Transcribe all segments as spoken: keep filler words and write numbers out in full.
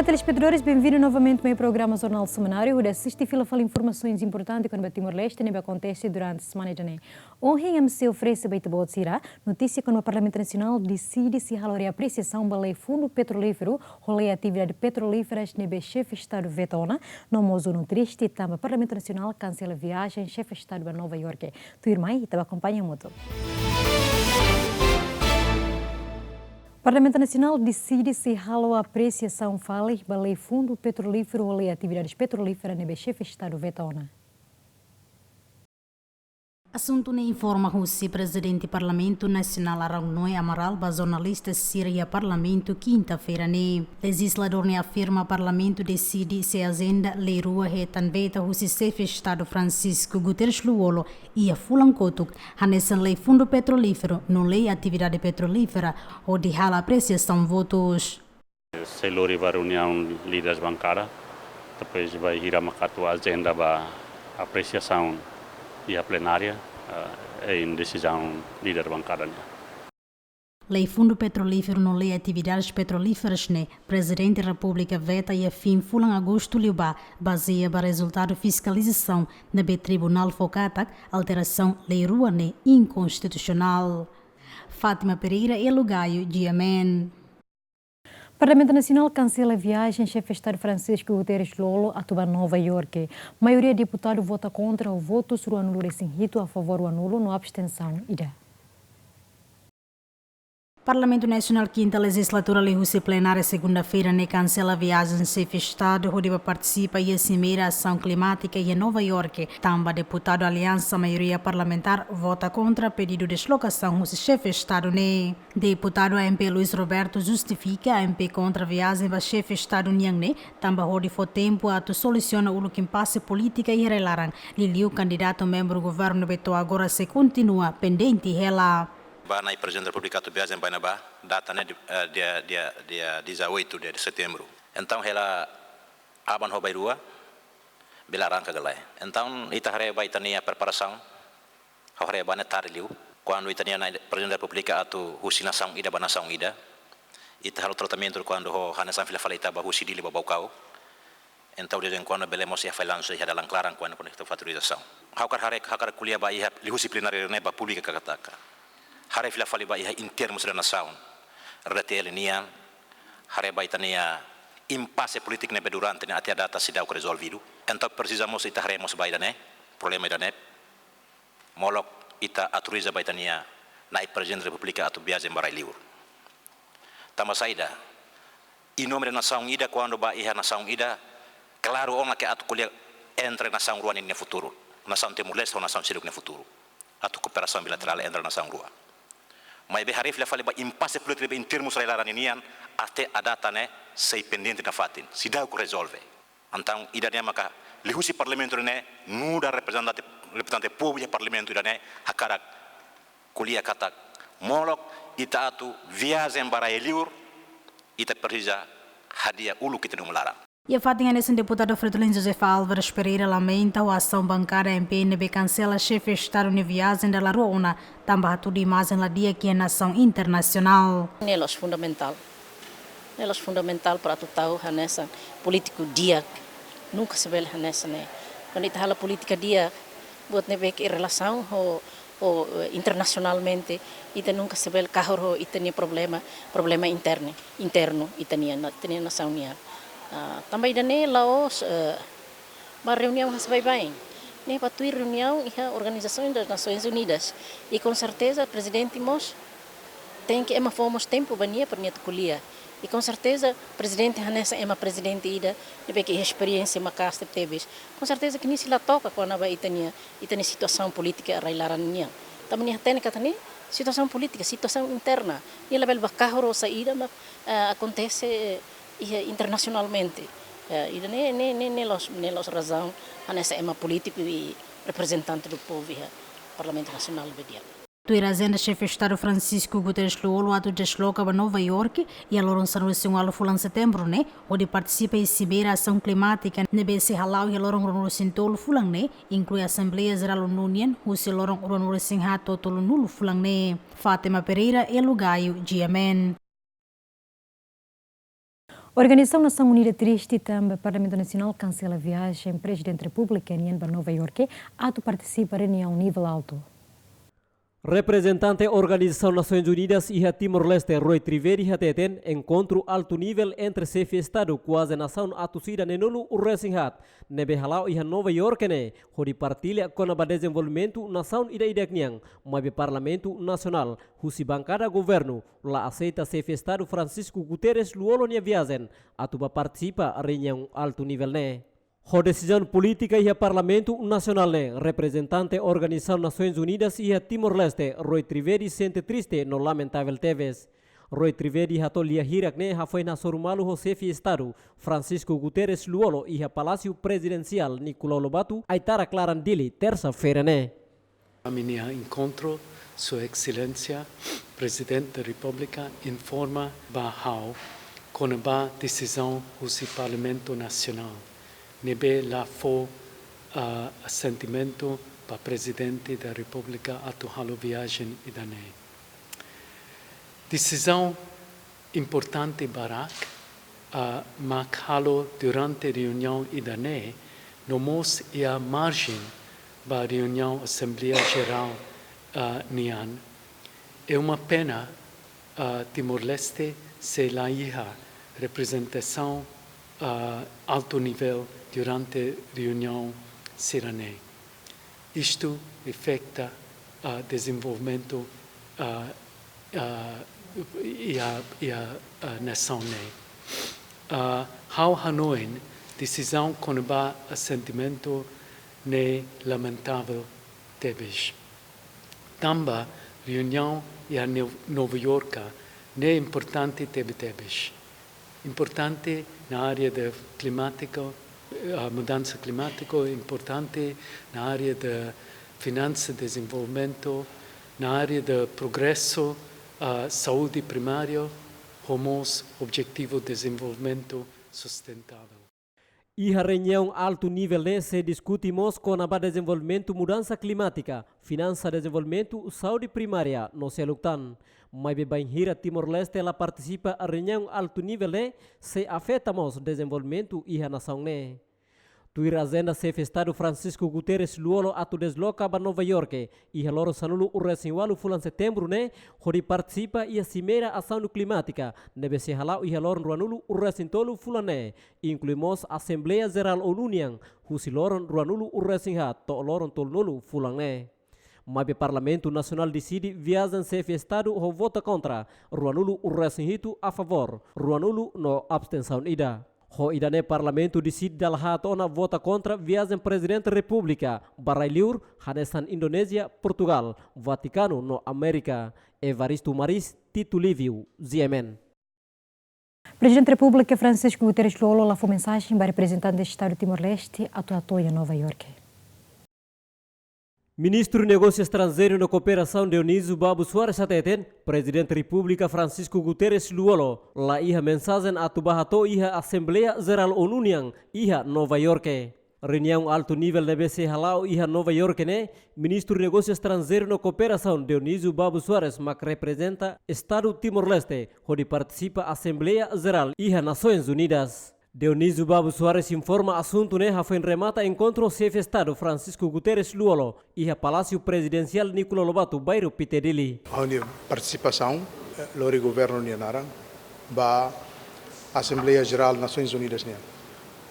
Telespetadores, bem-vindo novamente ao meu programa Jornal Semanário, hodi asiste fila fali informasaun importante kona-ba Timor-Leste ne'ebé akontese durante semana ida-ne'e. Ohin ami sei oferese ba ita-boot sira notísia kona-ba Parlamentu Nasionál deside sei halo reapresiasaun ba lei Fundu Petrolíferu, ho lei atividade petrolíferas ne'ebé Xefe Estadu veta ona, no mós zonu triste tanba Parlamentu Nasionál kansela viajen Xefe Estadu ba Nova Iorke. Tuirmai, ita bá akompaña hamutuk. Parlamentu Nasionál deside sei halo apresiasaun fali ba lei Fundu Petrolíferu ho lei atividades petrolíferas ne'ebé Xefe Estadu veta ona. Asuntu ne'e informa husi Prezidente Parlamentu Nasionál Arauk Noé Amaral ba jornalista sira iha Parlamentu kinta-feira ne'e. Lejizladór ne'e afirma Parlamentu deside sei ajenda lei rua hetan veta husi Xefe Estadu Francisco Guterres Lú-Olo iha fulan kotuk, hanesan lei Fundu Petrolíferu no lei atividade petrolífera, hodi halo apresiasaun votus. Sei lori ba reuniaun líderes bankada, depois bá hira mak atu ajenda ba apresiasaun iha plenária, eh, em decisão líder bankada nian. Lei Fundu Petrolíferu no lei atividades petrolíferas ne'e Prezidente Repúblika veta iha fin fulan agostu liubá, bazeia ba rezultadu fiskalizasaun ne'ebé tribunál fó katak alterasaun lei rua ne'e inkonstitusionál. Fátima Pereira, Elo Gaio, G M N. Parlamentu Nasionál kansela viajen Xefe Estadu Francisco Guterres Lú-Olo atu bá Nova Iorke. Maioria deputadu vota kontra ho votus ruanulu-resin-hitu a favór, ruanulu no abstensaun ida. Parlamentu Nasionál kinta lejizlatura liuhusi plenária segunda-feira ne'e kansela viajen Xefe Estadu hodi bá partisipa iha Simeira Asaun Klimátika iha Nova Iorke, tanba deputadu Aliansa Maioria Parlamentár vota kontra pedidu deslokasaun husi Xefe Estadu ne'e. Deputadu A M P Luis Roberto justifika A M P kontra viajen ba Xefe Estadu nian ne'e, tanba hodi fó tempu atu solusiona uluk impase polítika iha rai-laran, liuliu kandidatu membru governu ne'ebé to'o agora sei kontinua pendente hela. Ba Na'i Prezidente Repúblika atu viajen ba ne'ebá, data ne'e di, eh, dia, dia, dia dezoito de setembro. Entaun hela aban ho bainrua, bele arranka ka lae. Entaun ita haree ba ita-nia preparasaun, ha'u haree ba ne'e tarde liu. Kuandu ita-nia Na'i Prezidente Repúblika atu husi nasaun ida ba nasaun ida, ita halo tratamentu kuandu ho hanesan fila fali ita bá husi Dili ba Baucau. Entaun, de vez em quando, bele mós iha fallansu iha dalan klaran kuandu konekta fatorizasaun. Ha'u hakarak haree, ha'u hakarak ko'alia ba iha liuhusi plenária ne'e ba públiku katak, haree fila fali ba iha internu sira nasaun, R D T L nian, haree ba ita-nia impase polítiku ne'ebé durante ne'e até à data seidauk rezolvidu. Entaun presiza mós ita haree mós ba ida-ne'e, problema ida-ne'e. Molok ita autoriza ba ita-nia Na'i Prezidente Repúblika atu viajen ba rai-liur. Tanba saida, em nome de nasaun ida, kuandu ba iha nasaun ida, klaru ona ke atu ko'alia entre nasaun rua ninia futuru. Nasaun Timor-Leste ho nasaun seluk nia futuru. Atu kooperasaun bilaterál entre nasaun rua. Maibé haree fila fali ba impase polítiku ne'ebé internu rai-laran ninian, até à data ne'e sei pendente nafatin, seidauk rezolve. Entaun, ida-ne'e maka liuhusi Parlamentu ne'e, nu'udar reprezentante, reprezentante povu iha Parlamentu ida-ne'e, hakarak ko'alia katak, molok ita atu viajen ba rai-liur, ita presiza hadi'a uluk ita-nia uma laran. Iha fatin hanesan, deputadu Fridolin Joseph Álvares Pereira lamenta ho asaun bankada M P ne'ebé kansela Xefe Estadu nia viajen dala rua ona, tanba hatudu imajen la di'ak iha nasaun internasionál. Ne'e la'ós fundamentál. Ne'e la'ós fundamentál para atu tau hanesan polítiku di'ak. Nunka sei bele hanesan ne'e. Kuandu ita halo polítika di'ak, buat ne'ebé ke relasaun ho, ho, eh, internasionalmente, ita nunka sei bele kahur ho ita-nia problema, problema internu, internu ita-nia, na-, ita-nia nasaun nian. Ah, tanba ida-ne'e la'ós, eh, ba reuniaun hanesan baibain. Ne'e ba tuir reuniaun iha Organização das Nações Unidas. I com certeza Prezidente mós tenke ema fó mós tempu ba nia para nia atu ko'alia. I com certeza Prezidente hanesan ema prezidente ida ne'ebé ke iha esperiénsia maka'as tebetebes. Com certeza ke nia sei la toka kona-ba ita-nia, ita-nia situasaun polítika rai-laran nian. Tanba nia hatene katak ne'e situasaun polítika, situasaun interna. Nia labele bá kahur ho saida mak, eh, akontese, eh, iha internasionalmente. Eh, ida-ne'e, ne'e, ne'e, ne'e la'ós, ne'e la'ós razaun hanesan ema polítiku i reprezentante do povu iha Parlamentu Nasionál ne'ebé di'ak. Tuir ajenda, Xefe Estadu Francisco Guterres Lú-Olo atu desloka ba Nova Iorke iha loron sanulu-resin-ualu fulan setembru ne'e, hodi partisipa iha Simeira Asaun Klimátika ne'ebé sei hala'o iha loron ruanulu-resin-tolu fulan ne'e, inklui Asembleia Jerál ONU nian, husi loron ruanulu-resin-haat to'o tolunulu fulan ne'e. Fátima Pereira, Elo Gaio, G M N. Organizasaun Nasoins Unidas triste tanba Parlamentu Nasionál kansela viajen Prezidente Repúblika nian ba Nova Iorke atu partisipa reuniaun nivel altu. Reprezentante Organizasaun Nasoins Unidas iha Timor-Leste, Rui Trivedi, hateten enkontru altu nivel entre xefe Estadu kuaze nasaun atus ida neenulu resin haat ne'ebé hala'o iha Nova Iorke ne'e hodi partilla kona-ba dezenvolvimentu nasaun ida-idak nian, maibé Parlamentu Nasionál husi bankada governu la aseita xefe Estadu Francisco Guterres Lú-Olo nia viajen atu bá partisipa reuniaun altu nivel ne'e. Ho desizaun polítika iha Parlamentu Nasionál ne'e, reprezentante Organizasaun Nasoins Unidas iha Timor-Leste, Rui Trivedi, sente triste no lamentavel tebes. Rui Trivedi hato'o lia hirak ne'e hafoin hasoru malu ho xefe Estadu Francisco Guterres Lú-Olo iha Palásiu Prezidensiál Nicolau Lobato, Aitarak laran Dili, tersa-feira ne'e. Ami-nia enkontru, Sua Exelénsia Prezidente da Repúblika informa ba ha'u kona-ba desizaun husi Parlamentu Nasionál ne'ebé la fó, ah, asentimentu ba Prezidente da Repúblika atu halo viajen ida-ne'e. Desizaun importante barak, ah, mak halo durante reuniaun ida-ne'e, no mós iha marjen ba reuniaun Asembleia Jerál, ah, nian. É uma pena, ah, Timor-Leste sei la iha reprezentasaun, ah, altu nivel durante reuniaun sira-ne'e. Isto afeta, ah, dezenvolvimentu, ah, ah, iha, iha, ah, nasaun ne'e. Ah, ha'u hanoin desizaun kona-ba asentimentu ne'e lamentavel tebes. Tanba reuniaun iha Neu-, Nova Iorke ne'e importante tebe-tebes. Importante na área de climático, eh, mudansa climático, importante na área de finansa, dezenvolvimentu, na área de progresu, ah, saúde primária, ho mós Objetivu Dezenvolvimentu Sustentável. Iha reuniaun altu nivel ne'e sei diskute mós kona-ba dezenvolvimentu mudansa klimátika, finansa dezenvolvimentu, saúde primária no seluk tan. Maibé bainhira Timor-Leste la partisipa reuniaun altu nivel ne'e sei afeta mós dezenvolvimentu iha nasaun ne'e. Tuir ajenda xefe Estadu Francisco Guterres Lú-Olo atu desloka ba Nova Iorke iha loron sanulu-resin-ualu fulan Setembru ne'e, hodi partisipa iha Simeira Asaun Klimátika ne'ebé sei hala'o iha loron ruanulu-resin-tolu fulan ne'e, inklui mós Asembleia Jerál ONU nian husi loron ruanulu-resin-haat to'o loron tolunulu fulan ne'e. Maibé Parlamentu Nasionál deside viajen xefe Estadu ho vota kontra, ruanulu-resin-hitu a favór, ruanulu no abstensaun ida. Ho ida-ne'e Parlamentu deside dala haat ona vota kontra viajen Prezidente Repúblika ba rai-liur hanesan Indonézia, Portugál, Vatikanu no Amérika. Evaristo Maris, Tito Livio, G M N. Prezidente Repúblika Francisco Guterres Lú-Olo la fó mensajen ba reprezentante Estadu Timor-Leste atu hato'o iha Nova Iorke. Ministru Negósiu Estranjeiru no Kooperasaun Dionísio Babo Soares hateten, Prezidente Repúblika Francisco Guterres Lú-Olo la iha mensajen atu bá hato'o iha Asembleia Jerál ONU nian iha Nova Iorke. Reuniaun altu nivel ne'ebé sei hala'o iha Nova Iorke ne'e, Ministru Negósiu Estranjeiru no Kooperasaun Dionísio Babo Soares mak reprezenta Estadu Timor-Leste hodi partisipa Asembleia Jerál iha Nasoins Unidas. Dionísio Babo Soares informa asuntu ne'e hafoin remata enkontru xefe Estadu Francisco Guterres Lú-Olo iha Palásiu Prezidensiál Nicolau Lobato, bairru Pite, Dili. Ha'u-nia partisipasaun, eh, lori governu nia naran ba Asembleia Jerál Nasoins Unidas nian.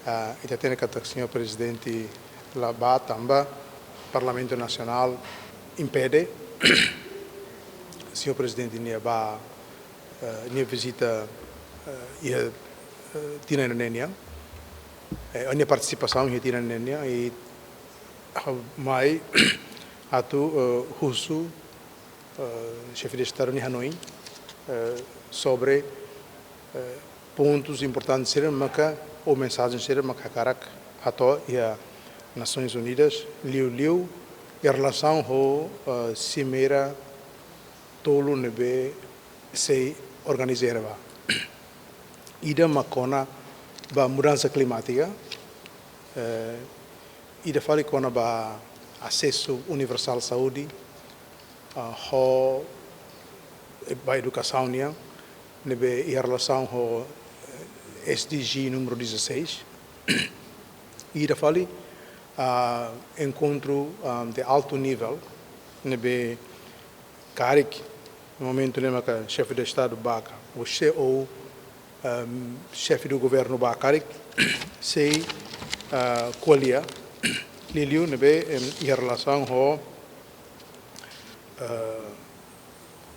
Ah, ita hatene katak señór Prezidente la bá tanba Parlamentu Nasionál impede señór Prezidente nia bá, eh, nia vizita, eh, iha, eh, tinan ida-ne'e nian. Eh, nia partisipasaun iha tinan ida-ne'e nian, i ha'u mai atu, eh, husu, eh, Xefe de Estadu nia hanoin, eh, sobre, eh, pontus importantes sira maka, ou mensajen sira maka hakarak hato'o iha Nasoins Unidas, liuliu iha relasaun ho, eh, simeira tolu ne'ebé sei organiza iha ne'ebá. Ida mak kona-ba mudansa klimátika, eh, ida fali kona-ba asesu universál saúde, ah, ho, eh, ba edukasaun nian, ne'ebé iha relasaun ho, eh, S D G número dezasseis. Ida fali, ah, enkontru, ah, de altu nivel, ne'ebé karik, momentu ne'e maka xefe de Estadu bá ka, ou xe-, ou, ah, xefe do governu bá karik, sei, ah, ko'alia liuliu ne'ebé, em, iha relasaun ho, ah,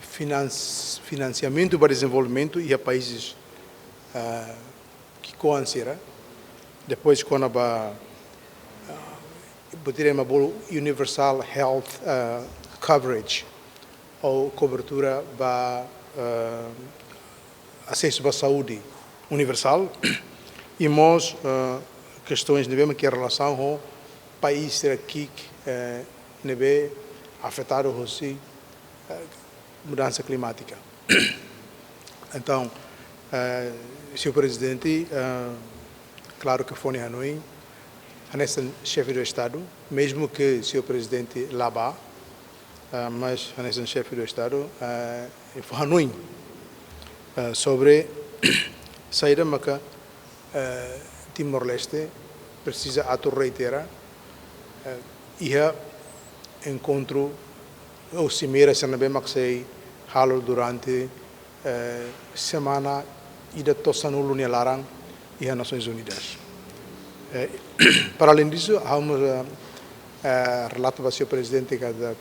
finans-, finansiamentu ba dezenvolvimentu iha países, ah, ki'ikoan sira. Depois kona-ba, ah, buat ida ema bolu universal health, ah, coverage, ou kobertura ba, ah, asesu ba saúde universál. I mós, ah, kestaun ne'ebé mak iha relasaun ho país sira ki'ik, eh, ne'ebé afetadu hosi, eh, mudansa klimátika. Entaun, eh, señór Prezidente, eh, klaru ke fó nia hanoin, hanesan xefe do Estadu, mezmu ke señór Prezidente la bá, eh, mas hanesan xefe do Estadu, eh, fó hanoin, eh, sobre saida maka, eh, Timor-Leste presiza atu reitera, eh, iha enkontru ou simeira sira ne'ebé mak sei halo durante, eh, semana ida to'o sanulu nia laran iha Nasoins Unidas. Eh, para além disso, ha'u mós, eh, eh, relata ba señór Prezidente katak,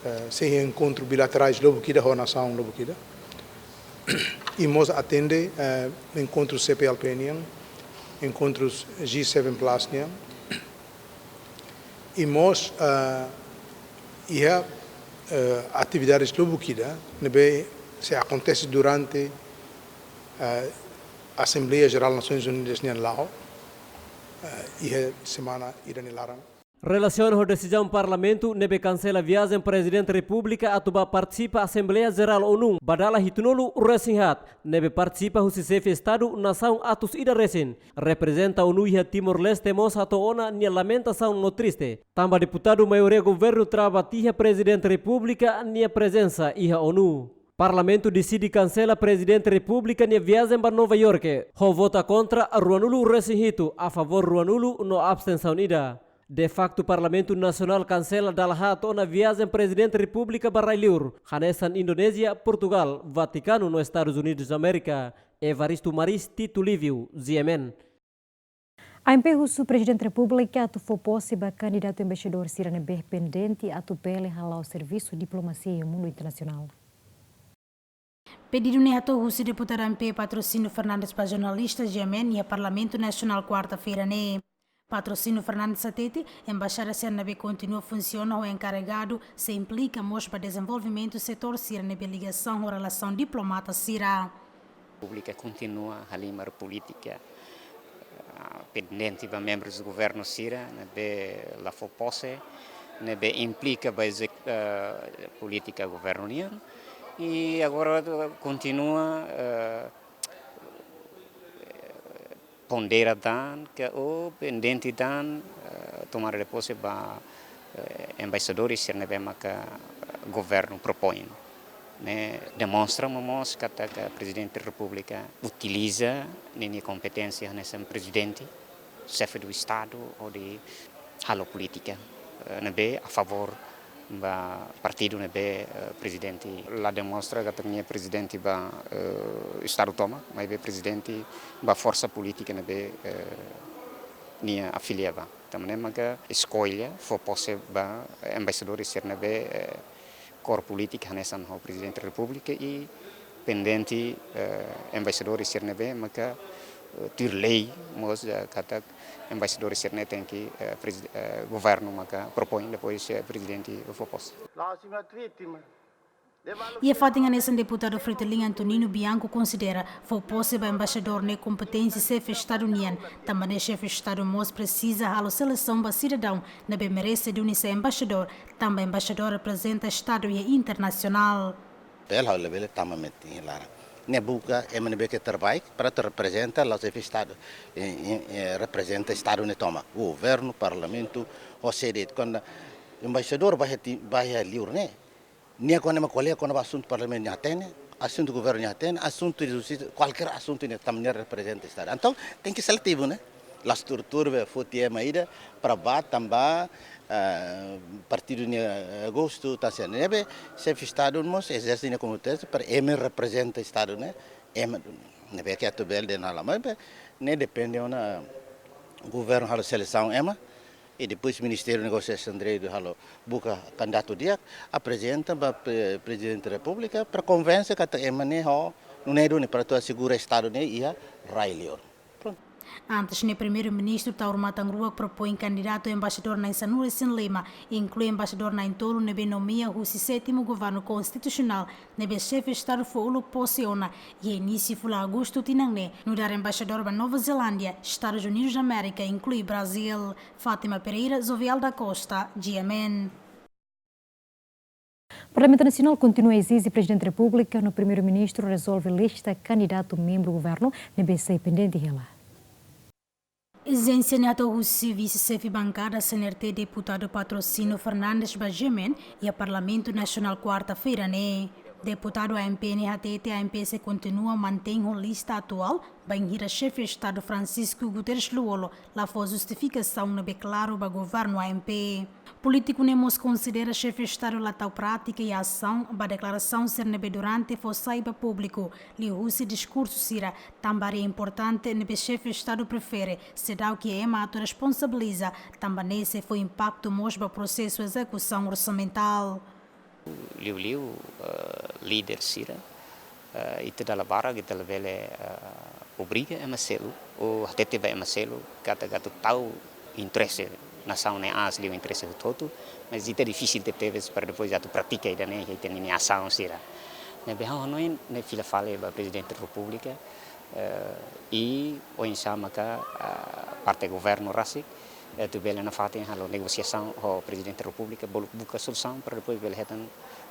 eh, sei iha enkontru bilaterais lubuk ida ho nasaun lubuk ida. I mós atende, eh, enkontru C P L P nian, enkontru G seven plus nian. I mós, eh, iha, eh, atividades lubuk ida ne'ebé sei akontese durante, eh, Asembleia Jerál Nasoins Unidas nian la'o, eh, iha semana ida nia laran. Relasiona ho desizaun Parlamentu ne'ebé kansela viajen Prezidente Repúblika atu bá partisipa Asembleia Jerál ONU ba dala hitunulu-resin-haat, ne'ebé partisipa husi xefe Estadu nasaun atus ida resin, reprezenta ONU iha Timor-Leste mós hato'o ona nia lamentasaun no triste, tanba deputadu maioria governu trava tiha Prezidente Repúblika nia prezensa iha ONU. Parlamentu deside kansela Prezidente Repúblika nia viajen ba Nova Iorke, ho vota kontra ruanulu-resin-hitu, a favór ruanulu no abstensaun ida. De faktu, Parlamentu Nasionál kansela dala haat ona viajen Prezidente Repúblika ba rai-liur, hanesan Indonézia, Portugál, Vatikanu no Estadus Unidus Amérika. Evaristo Maris, Tito Livio, G M N. AMP husu Prezidente Repúblika atu fó pose ba kandidatu embaixadór sira ne'ebé pendente atu bele hala'o servisu diplomasia iha mundu internasionál. Pedidu ne'e hato'o husi deputadu AMP Patrocínio Fernandes ba jornalista G M N iha Parlamentu Nasionál kuarta-feira ne'e. Patrocínio Fernandes hatete, embaixada sira ne'ebé kontinua funsiona ho enkaregadu sei implika mós ba dezenvolvimentu setór sira ne'ebé ligasaun ho relasaun diplomata sira. Repúblika kontinua halimar polítika, ah, pendente ba membrus governu sira, ne'ebé la fó pose, ne'ebé implika ba ezek-, ah, polítika governu nian. I agora kontinua, ah, pondera tan ka ou pendente tan, eh, tomada de pose ba, eh, embaixadores sira ne'ebé maka, eh, governu propoin. Ne'e demonstra mós katak Prezidente Repúblika utiliza ninia kompeténsia hanesan prezidente, xefe do Estadu, hodi halo polítika, eh, ne'ebé a favór ba partidu ne'ebé, eh, prezidente. La demonstra katak nia prezidente ba, eh, Estadu tomak, maibé prezidente ba forsa polítika ne'ebé, eh, nia afilia ba. Tanba ne'e maka eskolla fó pose ba embaixadores sira ne'ebé, eh, kór polítika hanesan ho Prezidente Repúblika i pendente, eh, embaixadores sira ne'ebé maka, eh, tuir lei mós, eh, katak embaixadores sira ne'e tenke, eh, prezi-, eh, governu maka propoin, depois, eh, prezidente fó pose. Iha fatin hanesan, deputadu Fretilin Antonino Bianco konsidera fó pose ba embaixadór ne'e kompeténsia xefe Estadu nian, tanba ne'e xefe Estadu mós presiza halo selesaun ba sidadaun ne'ebé merese duni sai embaixadór, tanba embaixadór reprezenta Estadu iha internasionál. Bele, ha'u labele tama metin iha laran. Ne'e buka ema ne'ebé ke terbaik para atu reprezenta la'ós xefe Estadu, eh, eh, eh, reprezenta Estadu ne'e tomak. Governu, Parlamentu, ho sé de'it. Kuandu embaixadór bá iha ti-, bá iha liur ne'e, nia kuandu ema ko'alia kona-ba asuntu Parlamentu nia hatene, asuntu governu nia hatene, asuntu de justisa, kualkér asuntu ne'e tanba nia reprezenta Estadu. Entaun, tenke seletivu, ne'e? La'ós tuur-tuur be foti ema ida para bá tanba, eh, partidu nia, eh, gostu, ta se ne'ebé xefe Estadu mós ezerse nia kompeténsia para ema reprezenta Estadu, ne'e? Ema, ne'ebé ke atu bele dehan halo, maibé ne'e depende ona governu halo selesaun ema, i depois Ministériu Negósius Estranjeirus halo buka kandidatu di'ak, aprezenta ba pre-, Prezidente Repúblika para konvense katak ema ne'e ho nune'e duni para atu asegura Estadu ne'e iha rai liur. Prontu. Antes ne'e, Primeiru-Ministru Taur Matan Ruak propoin kandidatu embaixadór na'in sanulu-resin-lima, inklui embaixadór na'in-tolu ne'ebé nomeia husi sétimu governu konstitusionál, ne'ebé xefe Estadu fó uluk pose ona iha inísiu fulan Agostu tinan ne'e, nu'udar embaixadór ba Nova Zelándia, Estadus Unidus da Amérika, inklui Brazíl. Fátima Pereira, Jovial da Costa, G M N. Parlamentu Nasionál kontinua ezije Prezidente Repúblika no Primeiru-Ministru rezolve lista kandidatu membru governu ne'ebé sai pendente hela. Ezijénsia ne'e hato'o husi vise-xefe bankada C N R T, deputadu Patrocínio Fernandes ba G M N iha Parlamentu Nasionál kuarta-feira ne'e. Deputadu A M P ne'e hatete A M P sei kontinua mantein ho lista atuál, bainhira xefe Estadu Francisco Guterres Lú-Olo la fó justifikasaun ne'ebé klaru ba governu A M P. Polítiku ne'e mós konsidera xefe Estadu la tau prátika i asaun ba deklarasaun sira ne'ebé durante fó sai ba públiku, liuhusi diskursu sira, tanba área importante ne'ebé xefe Estadu prefere seidauk iha ema atu responsabiliza, tanba ne'e sei fó impaktu mós ba prosesu ezekusaun orsamentál. Liuliu, eh, líder sira, eh, ita dala barak, ita labele, eh, obriga ema seluk, ou hatete ba ema seluk katak atu tau interese nasaun ne'e aas liu interese hotu-hotu, mas ita difisil tebetebes para depois atu pratika ida-ne'e iha ita-nia asaun sira. Ne'ebé ha'u hanoin ne'e fila fali ba Prezidente Repúblika, eh, i oinsá maka, ah, parte governu rasik, eh, atu bele nafatin halo negosiasaun ho Prezidente Repúblika, bolu buka solusaun para depois bele hetan,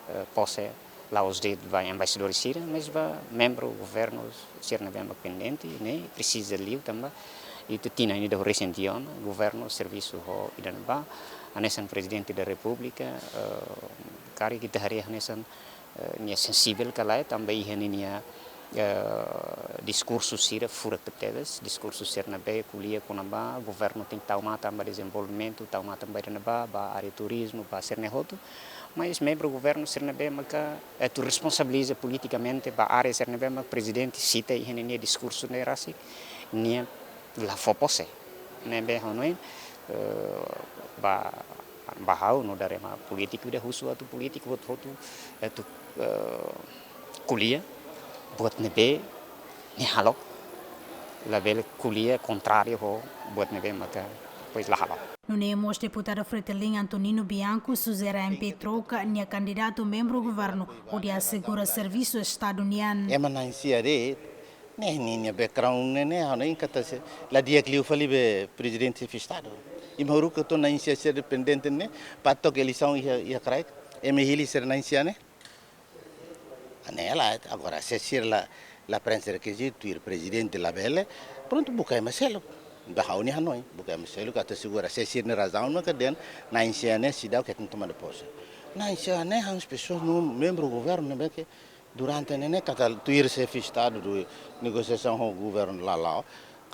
eh, pose la'ós de'it ba embaixadór sira, mas ba membru governu sira ne'ebé mak pendente, ne'e presiza liu tanba ita tinan ida ho resin tiha ona, governu servisu ho ida-ne'ebá, hanesan Prezidente da Repúblika, eh, karik ita haree hanesan, eh, nia sensivel ka lae, tanba iha ninia, eh, diskursu sira furak tebetebes, diskursu sira ne'ebé ko'alia kona-ba governu tenke tau matan ba dezenvolvimentu, tau matan ba ida-ne'ebá, ba área turizmu, ba sira-ne'e hotu. Mas membru governu sira ne'ebé maka, eh, atu responsabiliza politikamente ba área sira ne'ebé mak Prezidente sita iha ninia diskursu ne'e rasik, nia la fó pose. Ne'ebé ha'u hanoin, eh, ba, ba ha'u nu'udar ema polítiku ida husu atu polítiku hotu-hotu, eh, atu, eh, ko'alia buat ne'ebé nia halo, labele ko'alia kontráriu ho buat ne'ebé maka depois la halo. Nune'e mós deputadu Fretilin Antonino Bianco sujere A M P troka nia kandidatu membru governu hodi asegura servisu Estadu nian. Ema na'in-sia de'it, ne'e ninia background ne'e, ne'e ha'u hanoin katak sei la di'ak liu fali be Prezidente Xefe Estadu. Imi haruka to'o na'in-sia sira dependente ne'e, para to'o eleisaun iha, iha kraik, ema hili sira na'in-sia ne'e. Ne'e lae, agora se sira la, la preenxe rekizitu, tuir Prezidente labele, prontu buka ema seluk. Ba ha'u-nia hanoin, buka ema seluk atu asegura, se sira-nia razaun maka dehan na'in-sia ne'e seidauk hetan tomada pose. Na'in-sia ne'e hanesan pesoas no membru governu ne'ebé ke durante ne'e ne'e katak tuir Xefe Estadu, negosiasaun ho governu la la'o.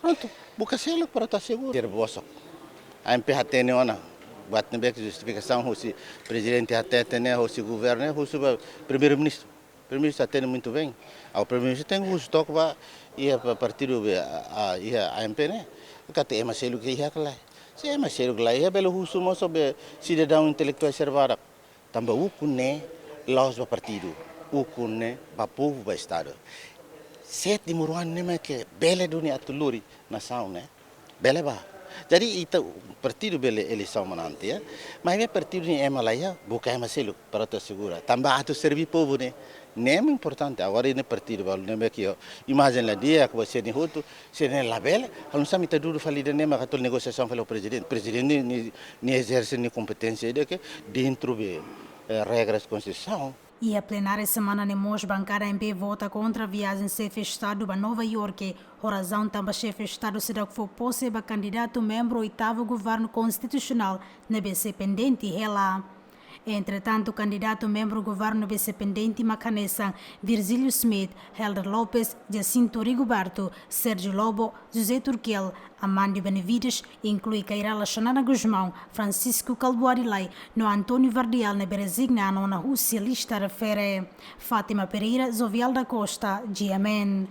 Prontu, buka seluk para atu asegura. Sira bosok. A M P hatene ona, buat ne'ebé ke justifikasaun husi Prezidente hatete ne'e, husi governu ne'e, husu ba Primeiru-Ministru. Primeiru-Ministru hatene muito bem. Agora Primeiru-Ministru tenke husu took ba iha pa-, partidu be, a, a, iha A M P ne'e. Katak ema seluk iha ka lae. Se ema seluk la iha, bele husu mós ba sidadaun intelektuál sira barak. Tanba ukun ne'e la'ós ba partidu, ukun ne'e ba povu, ba Estadu. Se timoroan ne'e mak bele duni atu lori nasaun ne'e, bele bá. Jadi ita partidu bele eleisaun manán tiha, maibé partidu nia ema la iha, buka ema seluk para atu asegura. Tanba atu serve povu ne'e, ne'e mak importante. Agora ne'e partidu balu ne'ebé ke imajen la di'ak, ke ba sira-ne'e hotu, sira-ne'e labele, halo nu'usá mak ita dudu fali ida-ne'e mak atu negosiasaun fali ho Prezidente. Prezidente nia, nia, nia ezerse nia kompeténsia ida ke dentru be, eh, regras konstituisaun. Iha plenária semana ne'e mós bankada A M P vota kontra viajen Xefe Estadu ba Nova Iorke, ho razaun tanba Xefe Estadu seidauk fó pose ba kandidatu membru oitavu governu konstitusionál ne'ebé sei pendente hela. Entretantu, kandidatu membru governu ne'ebé sei pendente mak hanesan Virgílio Schmidt, Helder Lopes, Jacinto Rigoberto, Sérgio Lobo, José Turquiel, Armando Benavides, inklui Kay Rala Xanana Gusmão, Francisco Kalbuadi Lay, no António Vardial ne'ebé rezigna ona husi lista refere. Fátima Pereira, Jovial da Costa, G M N.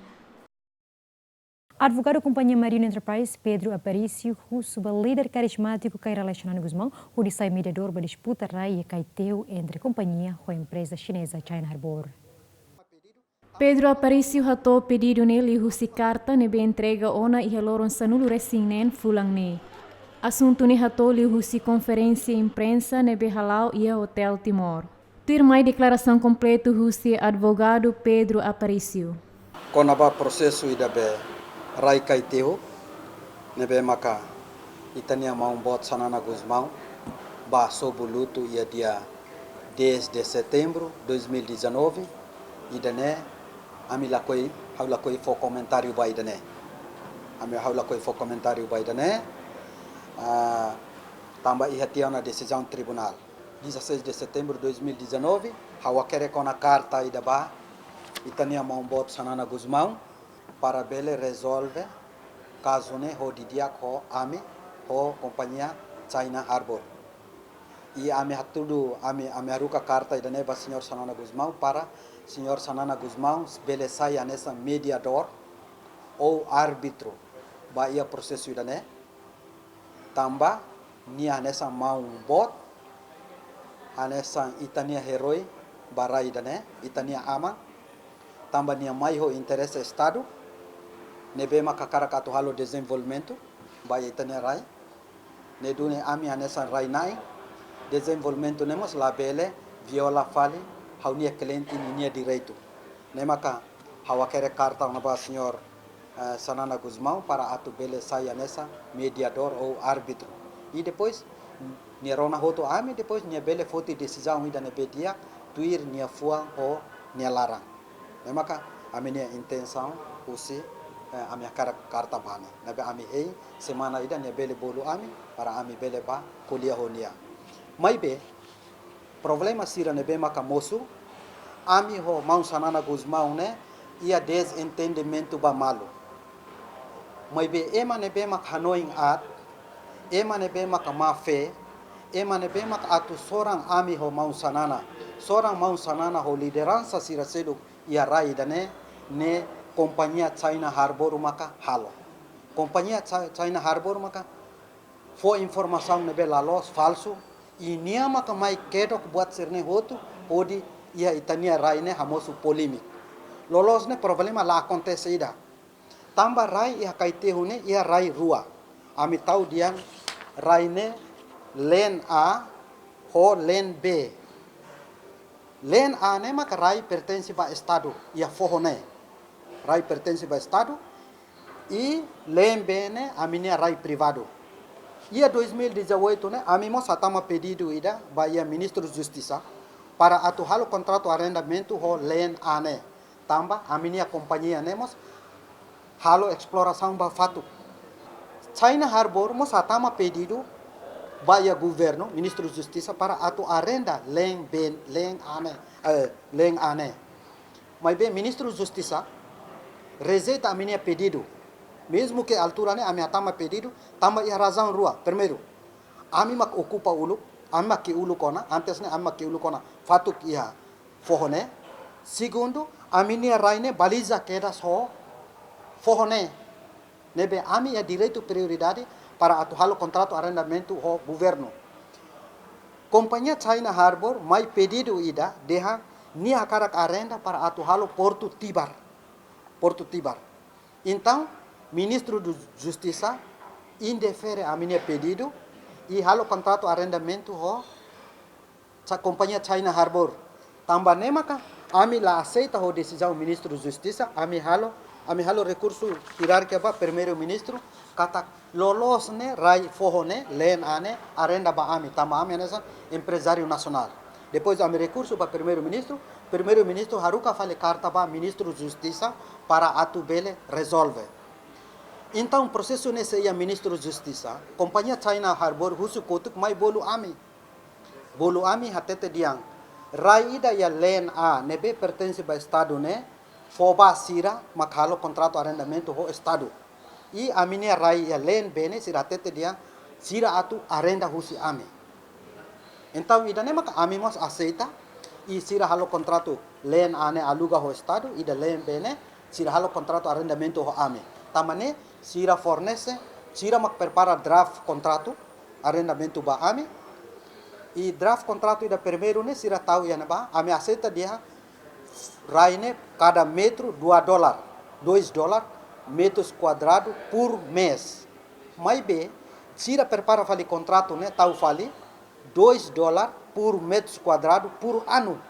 Advogadu kompañia Marino Enterprise, Pedro Aparício, husu ba líder karizmátiku Kay Rala Xanana Gusmão, hodi sai mediadór ba disputa rai iha Kaiteu entre kompañia ho empreza xineza China Harbour. Pedro Aparício hato'o pedidu ne'e liuhusi karta ne'ebé entrega ona iha loron sanulu-resin-neen fulan ne'e. Asuntu ne'e hato'o liuhusi konferénsia imprensa ne'ebé hala'o iha Hotel Timor. Tuirmai deklarasaun kompletu husi advogadu Pedro Aparício. Kona-ba prosesu ida be rai Kaiteu, ne'ebé maka ita-nia maun boot Xanana Gusmão bá sobu lutu iha dia dez de setembro dois mil e dezanove, ida-ne'e ami lakohi, ha'u lakohi fó komentáriu ba ida-ne'e. Ami, ha'u lakohi fó komentáriu ba ida-ne'e, ah, tanba iha tiha ona desizaun tribunál. Dezasseis de setembro dois mil e dezanove, ha'u hakerek ona karta ida ba ita-nia maun boot Xanana Gusmão para bele rezolve kazu ne'e ho didi'ak ho ami, ho kompañia China Harbour. I ami hatudu, ami, ami haruka karta ida-ne'e ba señór Xanana Gusmão para señór Xanana Gusmão bele sai hanesan mediadór ou árbitru ba iha prosesu ida-ne'e. Tanba nia hanesan maun boot, hanesan ita-nia eroi ba rai ida-ne'e, ita-nia aman. Tanba nia mai ho interese Estadu, ne'ebé maka hakarak atu halo dezenvolvimentu ba ita-nia rai. Ne'e duni ami hanesan rai-na'in, dezenvolvimentu ne'e mós labele viola fali ha'u-nia kliente ninia direitu. Ne'e maka ha'u hakerek karta ona ba señór, eh, Xanana Gusmão para atu bele sai hanesan mediadór ou árbitru. I depois, nia rona hotu ami, depois nia bele foti desizaun ida ne'ebé di'ak, tuir nia fuan ho nia laran. Ne'e maka ami-nia intensaun husi, eh, ami hakerek karta ba nia. Ne'ebé ami hein, semana ida nia bele bolu ami, para ami bele bá ko'alia ho nia. Maibé, problema sira ne'ebé maka mosu, ami ho maun Xanana Gusmão ne'e iha dezentendimentu ba malu. Maibé ema ne'ebé mak hanoin aat, ema ne'ebé mak má-fé, ema ne'ebé mak atu soran ami ho maun Xanana, soran maun Xanana ho lideransa sira seluk iha rai ida-ne'e, ne'e kompañia China Harbour maka halo. Kompañia Chi-, China Harbour maka fó informasaun ne'ebé la loos, falsu, i nia maka mai kedok buat sira-ne'e hotu, hodi iha ita-nia rai ne'e hamosu polémika. Loloos ne'e problema la akontese ida. Tanba rai iha Kaiteu ne'e iha rai rua. Ami tau dehan rai ne'e leen A ho leen B. Leen A ne'e maka rai pertense ba Estadu, iha foho ne'e. Rai pertense ba Estadu, i leen B ne'e ami-nia rai privadu. Iha dois mil e dezoito ne'e, ami mós hatama pedidu ida ba iha Ministru Justisa para atu halo kontratu arrendamentu ho leen A ne'e. Tanba ami-nia kompañia ne'e mós halo esplorasaun ba fatuk. China Harbour mós hatama pedidu ba iha governu, Ministru Justisa, para atu arrenda leen B, leen A ne'e, eh, leen A ne'e. Maibé Ministru Justisa rejeita ami-nia pedidu. Mezmu ke altura ne'e ami hatama pedidu, tanba iha razaun rua. Primeiru, ami mak okupa uluk, ami mak ki'ik uluk ona, antes ne'e ami mak ki'ik uluk ona fatuk iha foho ne'e. Segundu, ami-nia rai ne'e baliza kedas ho foho ne'e. Ne'ebé ami iha direitu prioridade para atu halo kontratu arrendamentu ho governu. Kompañia China Harbour mai pedidu ida dehan nia hakarak arrenda para atu halo Portu Tibar. Portu Tibar. Entaun, Ministru do Justisa indefere ami-nia pedidu i halo kontratu arrendamentu ho Cha-, kompañia China Harbour. Tanba ne'e maka ami la aseita ho desizaun Ministru Justisa, ami halo, ami halo rekursu hierárkiku ba Primeiru-Ministru, katak loloos ne'e rai foho ne'e, leen A ne'e, arrenda ba ami, tanba ami hanesan emprezáriu nasionál. Depois ami rekursu ba Primeiru-Ministru, Primeiru-Ministru haruka fali karta ba Ministru Justisa para atu bele rezolve. Entaun, prosesu ne'e sei iha Ministru Justisa, kompañia China Harbour husu kotuk mai bolu ami. Bolu ami hatete dehan, rai ida iha Leen A ne'ebé pertense ba Estadu ne'e, fó ba sira mak halo kontratu arrendamentu ho Estadu. I ami-nia rai iha Leen B ne'e sira hatete dehan, sira atu arrenda husi ami. Entaun, ida-ne'e maka ami mós aseita, i sira halo kontratu Leen A ne'e aluga ho Estadu, ida Leen B ne'e sira halo kontratu arrendamentu ho ami. Tanba ne'e, sira fornese, sira mak prepara draft kontratu arrendamentu ba ami. I draft kontratu ida primeiru ne'e sira tau iha ne'ebá, ami aseita dehan rai ne'e kada metru dua dolar, dois dolar, metros kuadradu por mês. Maibé, sira prepara fali kontratu ne'e tau fali dois dolar por metros kuadradu por ano.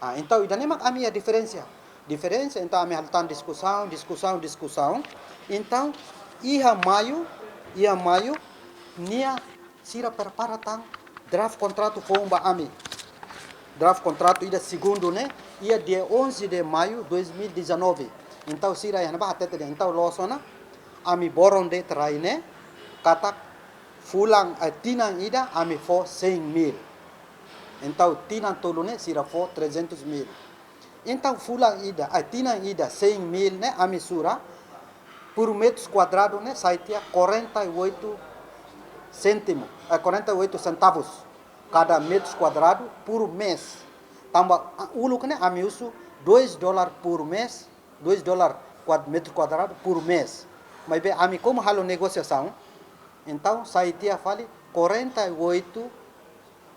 Ah, entaun, ida-ne'e mak ami iha diferensa. Diferensa, entaun, ami halo tan diskusaun, diskusaun, diskusaun. Entaun, iha Maiu, iha Maiu, nia sira prepara tan draft kontratu foun ba ami. Draft kontratu ida segundu ne'e, iha dia onze de maio dois mil e dezanove. Entaun, sira iha ne'ebá hatete dehan, entaun, loos ona, ami boron de'it rai ne'e, katak fulan, eh, tinan ida, ami fó cem mil. Entaun, tinan tolu ne'e sira fó trezentos mil. Entaun, fulan ida, eh, tinan ida, cem mil ne'e ami sura, por metros kuadradu ne'e sai tiha quarenta e oito cêntimo, eh, quarenta e oito centavos, kada metros kuadradu por mês. Tanba, ah, uluk ne'e ami husu dois dolar por mês, dois dolar kuad-, metro kuadradu por mês. Maibé ami komu halo negosiasaun, entaun sai tiha fali quarenta e oito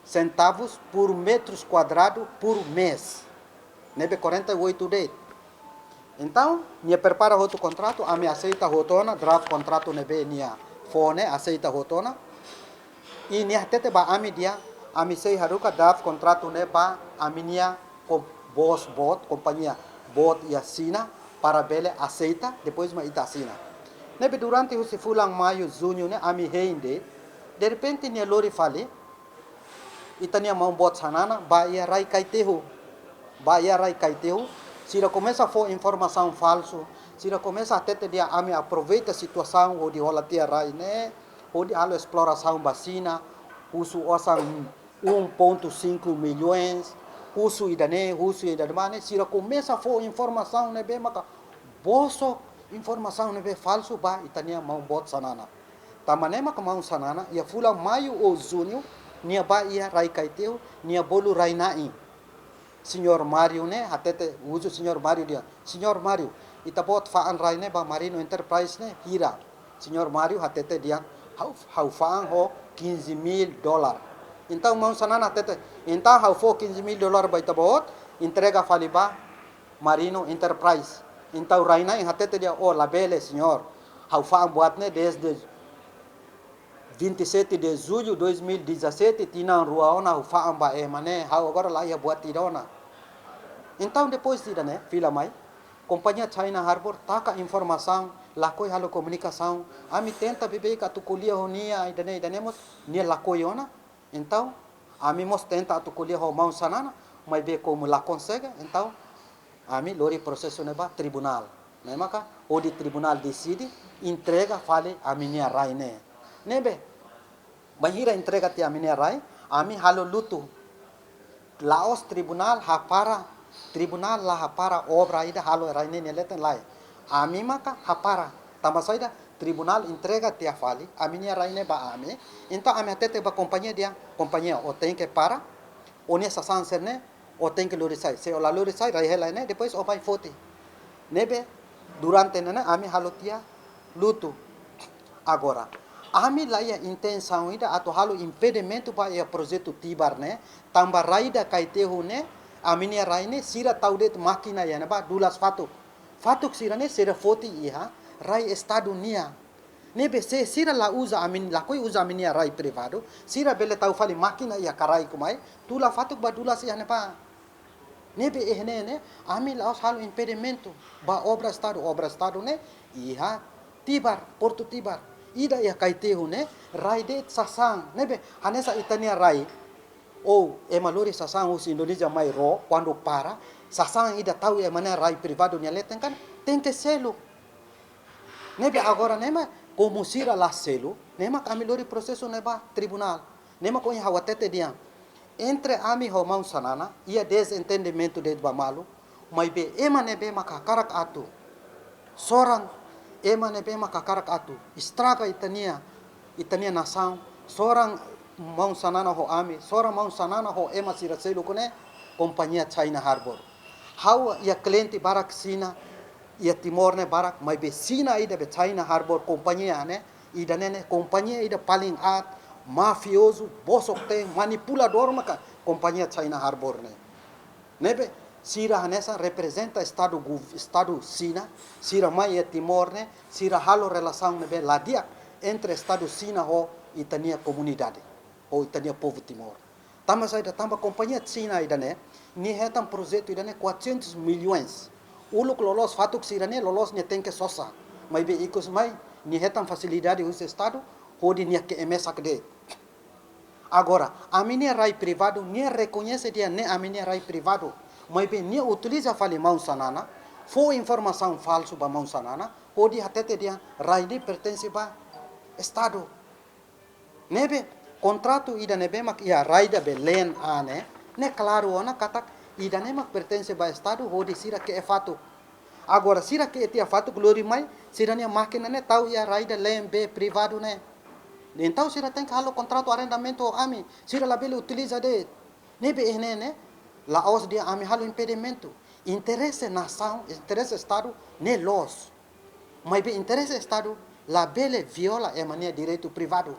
centavos por metros kuadradu por mês. Ne'ebé quarenta e oito de'it. Entaun, nia prepara hotu kontratu, ami aseita hotu ona, draft kontratu ne'ebé nia fó ne'e aseita hotu ona. I nia hatete ba ami dehan, ami sei haruka draft kontratu ne'e ba ami-nia kom-, bos boot, kompañia boot iha Xina, para bele aseita, depois mak ita asina. Ne'ebé durante husi fulan Maiu, Juñu ne'e ami hein de'it, derrepente nia lori fali ita-nia maun boot Xanana ba iha rai Kaitehu. Ba iha rai Kaitehu, sira komesa fó informasaun falsu, sira komesa hatete dehan ami aproveita situasaun hodi hola tiha rai ne'e, hodi halo esplorasaun ba Xina, husu osan um ponto cinco milhões, husu ida-ne'e, husu ida-ne'ebá ne'e, sira komesa fó informasaun ne'ebé maka bosok, informasaun ne'ebé falsu ba ita-nia maun boot Xanana. Tanba ne'e maka maun Xanana, iha fulan Maiu ou Juñu, nia ba iha rai Kaitehu, nia bolu rai-na'in. Señór Mário ne'e hatete, husu Señór Mário dehan, Señór Mário, ita-boot fa'an rai ne'e ba Marino Enterprise ne'e hira? Señór Mário hatete dehan, ha'u, ha'u fa'an ho quinze mil dólar. Entaun maun Xanana hatete, entaun ha'u fó quinze mil dólar ba ita-boot, entrega fali ba Marino Enterprise. Entaun rai-na'in hatete dehan, oh, labele, señór. Ha'u fa'an buat ne'e desde vinte e sete de julho de dois mil e dezassete, tinan rua ona ha'u fa'an ba ema ne'e, ha'u agora la iha buat ida ona. Entaun, depois ida-ne'e, fila mai, kompañia China Harbour taka informasaun, lakohi halo komunikasaun, ami tenta beibeik atu ko'alia ho nia, ida-ne'e, ida-ne'e mós, nia lakohi ona. Entaun, ami mós tenta atu ko'alia ho maun Xanana, maibé komu la konsege, entaun, ami lori prosesu ne'e ba tribunál. Ne'e maka, hodi tribunál deside, entrega fali ami-nia rai ne'e. Ne'ebé, bainhira entrega tiha ami-nia rai, ami halo lutu. La'ós tribunál hapara, tribunál la hapara obra ida halo rai ne'e nia leten, lae. Ami maka hapara. Tanba saida, tribunál entrega tiha fali ami-nia rai ne'e ba ami. Entaun ami hatete ba kompañia dehan, kompañia, ó tenke para, ó-nia sasán sira-ne'e, ó tenke lori sai. Se ó la lori sai, rai hela ne'e, depois ó mai foti. Ne'ebé, durante ne'e ne'e ami halo tiha lutu. Agora, ami la iha intensaun ida atu halo impedimentu ba iha projetu Tibar ne'e, tanba rai ida Kaitehu ne'e, ami-nia rai ne'e, sira tau de'it mákina iha ne'ebá, dulas fatuk. Fatuk sira-ne'e sira foti iha rai Estadu nian. Ne'ebé se sira la uza ami, lakohi uza ami-nia rai privadu, sira bele tau fali mákina iha Karaiku mai, tula fatuk ba dulas iha ne'ebá. Ne'ebé iha ne'e ne'e, ami la'ós halo impedimentu ba obra Estadu, obra Estadu ne'e iha Tibar, Portu Tibar. Ida iha Kaitehu ne'e, rai de'it sasán. Ne'ebé hanesan ita-nia rai, ou ema lori sasán husi Indonézia mai ró, kuandu para, sasán ida tau iha ema nia rai privadu nia leten kan, tenke selu. Ne'ebé agora ne'e mak, komu sira la selu, ne'e mak ami lori prosesu ne'e ba tribunál. Ne'e mak ohin ha'u hatete dehan, entre ami ho maun Xanana, iha dezentendimentu de'it ba malu, maibé ema ne'ebé mak hakarak atu soran, ema ne'ebé mak hakarak atu estraga ita-nia, ita-nia nasaun, soran maun Xanana ho ami, soran maun Xanana ho ema sira seluk ne'e, kompañia China Harbour. Ha'u iha kliente barak Xina, iha Timor ne'e barak, maibé Xina ida be China Harbour kompañia ne'e, ida-ne'e ne'e kompañia ida paling aat, mafiozu, bosok-teen, manipuladór maka kompañia China Harbour ne'e. Ne'ebé sira hanesan reprezenta estadu gu-, estadu Xina, sira mai iha Timor ne'e, sira halo relasaun ne'ebé la di'ak entre estadu Xina ho ita-nia komunidade, ho ita-nia povu Timor. Tanba saida? Tanba kompañia Xina ida-ne'e, nia hetan projetu ida-ne'e quatrocentos milhões. Uluk loloos fatuk sira-ne'e, loloos nia tenke sosa. Maibé ikus mai, nia hetan fasilidade husi estadu, hodi nia ke'e mesak de'it. Agora, ami-nia rai privadu, nia rekoñese dehan ne'e ami-nia rai privadu. Maibé nia utiliza fali maun Xanana, fó informasaun falsu ba maun Xanana, hodi hatete dehan rai ne'e pertense ba estadu. Ne'ebé kontratu ida ne'ebé mak iha rai ida be leen an ne'e, ne'e klaru ona katak ida-ne'e mak pertense ba estadu hodi sira ke'e fatuk. Agora sira ke'e tiha fatuk lori mai, sira-nia mákina ne'e tau iha rai ida leen B privadu ne'e. Entaun sira tenke halo kontratu arrendamentu ho ami, sira labele utiliza de'it. Ne'ebé iha ne'e ne'e, la'ós dehan ami halo impedimentu. Interese nasaun, interese estadu ne'e loos. Maibé interese estadu labele viola ema nia direitu privadu.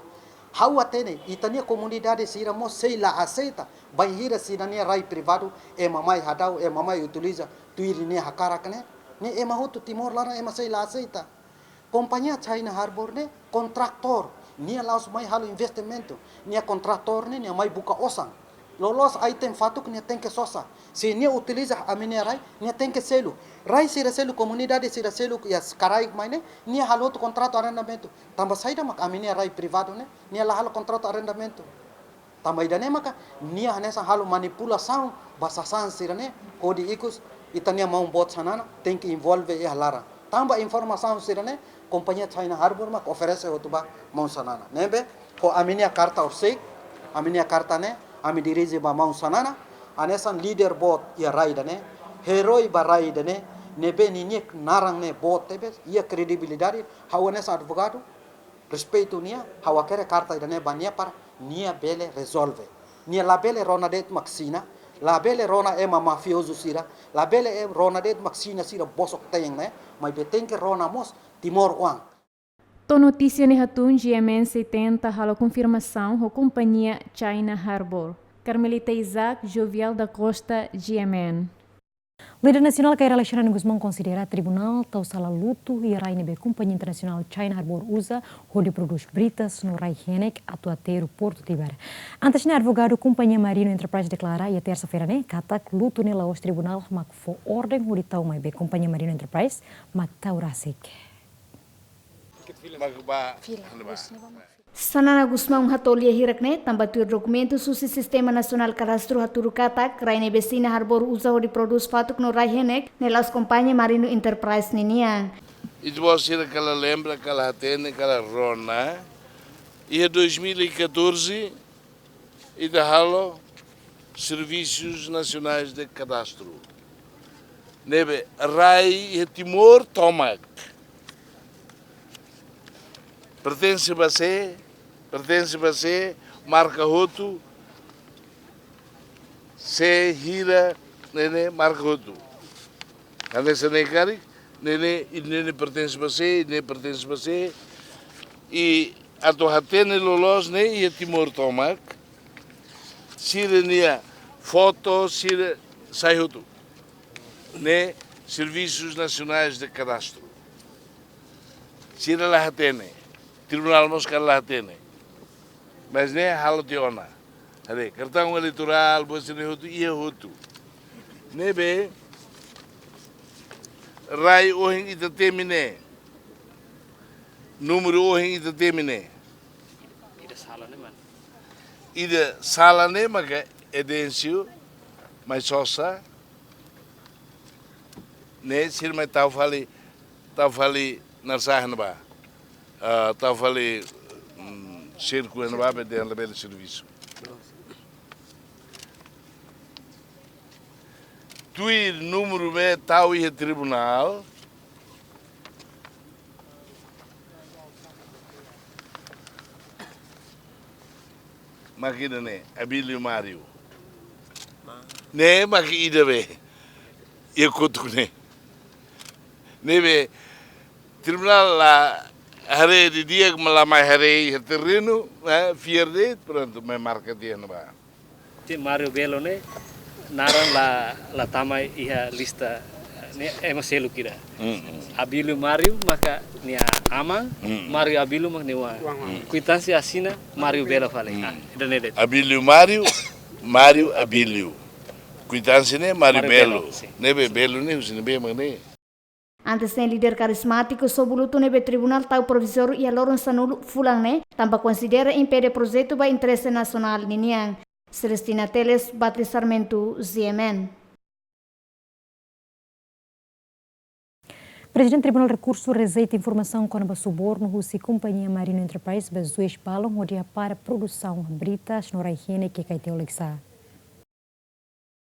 Ha'u hatene, ita-nia komunidade sira mós sei la aseita, bainhira sira-nia rai privadu ema mai hadau, ema mai utiliza tuir nia hakarak ne'e, ne'e ema hotu Timor laran ema sei la aseita. Kompañia China Harbour ne'e kontratór, nia la'ós mai halo investimentu, nia kontratór ne'e, nia mai buka osan. Loloos item fatuk nia tenke sosa. Se nia utiliza ami-nia rai, nia tenke selu. Rai sira seluk, komunidade sira seluk iha karaik mai ne'e, nia halo hotu kontratu arrendamentu. Tanba saida mak ami-nia rai privadu ne'e, nia la halo kontratu arrendamentu. Tanba ida-ne'e maka, nia hanesan halo manipulasaun ba sasán sira-ne'e, hodi ikus ita-nia maun boot Xanana tenke envolve iha laran. Tanba informasaun sira-ne'e, kompañia China Harbour mak oferese hotu ba maun Xanana. Ne'ebé, ho ami-nia karta orsik, ami-nia karta ne'e, ami dirije ba maun Xanana, hanesan líder boot iha rai ida-ne'e, herói ba rai ida-ne'e, ne'ebé ninia naran ne'e boot tebes, iha kredibilidade, ha'u hanesan advogadu, respeitu nia, ha'u hakerek karta ida-ne'e ba nia para nia bele rezolve. Nia labele rona de'it mak Xina, labele rona ema mafiozu sira, labele, eh, rona de'it mak Xina sira bosok-teen ne'e, maibé tenke rona mós Timor oan. To'o notísia ne'e hatún, G M N sei tenta halo konfirmasaun ho kompañia China Harbour. Carmelita Isaac, Jovial da Costa, G M N. Líder nasionál Kay Rala Xanana Gusmão konsidera tribunál tau sala lutu iha rai ne'ebé kompañia internasionál China Harbour uza hodi prodús britas no rai-henek atu aterru Portu Tibar. Antes ne'e, advogadu kompañia Marino Enterprise deklara iha tersa-feira ne'e katak lutu ne'e la'ós tribunál mak fó orden hodi tau, maibé kompañia Marino Enterprise mak tau rasik. Fila. Xanana Gusmão hato'o lia hirak ne'e tanba tuir dokumentu husi Sistema Nasionál Kadastru hatudu katak rai ne'ebé China Harbour uza hodi prodús fatuk no rai-henek ne'e la'ós kompañia Marino Enterprise ninian. Ita-boot sira kala lembra, kala hatene, kala rona, iha dois mil e catorze, ita halo Serviços Nacionais de Cadastro. Ne'ebé rai iha Timor tomak. Pertense ba sé, pertense ba sé, marka hotu, sé hira, ne'e ne'e marka hotu. Hanesan ne'e karik, ne'e ne'e, ida-ne'e pertense ba sé, ida-ne'e pertense ba sé. I atu hatene loloos ne'e iha Timor tomak, sira-nia foto, sira sai hotu. Ne'e Serviços Nacionais de Cadastro. Sira la hatene, tribunál mós kala la hatene. Mas ne'e halo tiha ona. Haree, kartaun eleitorál, buat sira-ne'e hotu, iha hotu. Ne'ebé, rai ohin ita temi ne'e. Númeru ohin ita temi ne'e. Ida sala ne'e maka Edêncio mai sosa, ne'e sira mai tau fali, tau fali naran sá ne'ebá. Ah, tau fali, mm, Sirku en babe den labele servisu. Tuir númeru be tau iha tribunál. Mak ida-ne'e, Abílio Mário. Ne'e mak ida be. Iha kotuk ne'e. Ne'ebé tribunál la haree didi'ak, mak la mai haree iha terrenu, eh, fiar de'it, prontu, mai marka tiha ona ba. Te Mário Belo ne'e, naran la, la tama iha lista, ne'e ema seluk ida. Mm, mm. Abílio Mário maka nia aman, Mm. Mário Abílio maka nia oan. Mm. Kuitánsia asina Mário Belo fali. Mm. Ah, ida-ne'e de'it. Abílio Mário, Mário Abílio. Kuitánsia ne'e Mário Mário Belo. Belo, sin. Ne'ebé Belo ne'e, husi ne'ebé mak ne'e. Antes ne'e líder karizmátiku sobu lutu ne'ebé tribunál tau provizóriu iha loron sanulu fulan ne'e, tanba konsidera impede projetu ba interese nasionál ninian. Celestina Teles, Batri Sarmento, G M N. Prezidente Tribunál Rekursu rejeita informasaun kona-ba subornu husi kompañia Marino Enterprise ba juís balun hodi hapara produsaun britas no rai-henek iha Caeté Oleksá.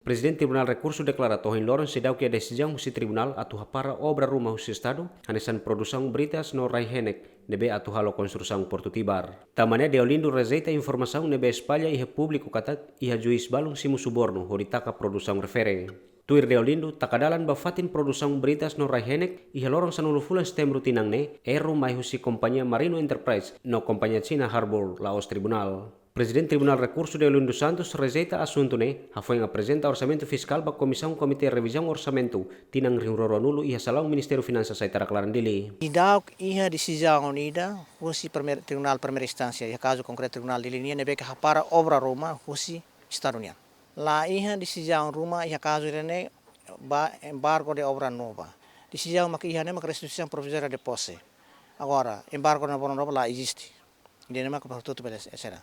Prezidente Tribunál Rekursu deklara to'o ohin loron seidauk iha desizaun husi tribunál atu hapara obra ruma husi Estadu, hanesan produsaun britas no rai-henek ne'ebé atu halo konstrusaun Portu Tibar. Tanba ne'e Deolindo rejeita informasaun ne'ebé espalla iha públiku katak iha juís balun simu subornu hodi taka produsaun refere. Tuir Deolindo, taka dalan ba fatin produsaun britas no rai-henek iha loron sanulu fulan Setembru tinan ne'e, erru mai husi kompañia Marino Enterprise no kompañia China Harbour, la'ós tribunál. Prezidente Tribunál Rekursu Deolindo Santos rejeita asuntu ne'e, hafoin aprezenta orsamentu fiskál ba Komisaun Komité Revizaun Orsamentu tinan rihun rua ruanulu iha salaun Ministériu Finansas Aitarak laran Dili. Seidauk iha desizaun ida husi primeira, Tribunál Primeira Instánsia, iha kazu konkretu Tribunál Dili nian, ne'ebé ke hapara obra ruma husi Estadu nian. La iha desizaun ruma iha kazu ida-ne'e ba embargo de obra nova. Desizaun maka iha ne'e maka restituisaun provizória de posse. Agora, embargo de obra nova la eziste. Ida-ne'e maka para tutu bele sera.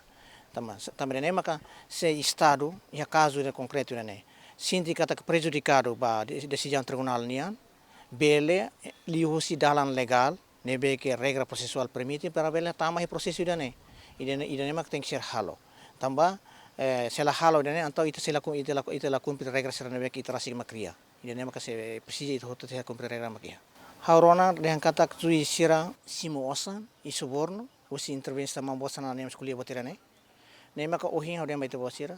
Tanba, tanba ida-ne'e maka se Estadu iha kazu ida konkretu ida-ne'e sente katak prejudikadu ba de-, desizaun tribunál nian, bele liuhusi dalan legál ne'ebé ke regra prosesuál permite para bele tama iha prosesu ida-ne'e. Ida-ne'e, ida-ne'e mak tenke ser halo. Tanba, eh, se la halo ida-ne'e, entaun ita sei la ku-, ita la, ita la kumpre regra sira ne'ebé ke ita rasik mak kria. Ida-ne'e maka sei presiza ita hotu sei kumpre regra mak iha. Ha'u rona dehan katak juís sira simu osan, i subornu, husi intervensi maun boot sira-ne'e mak ko'alia buat ida-ne'e. Ne'e maka ohin ha'u dehan ba ita-boot sira,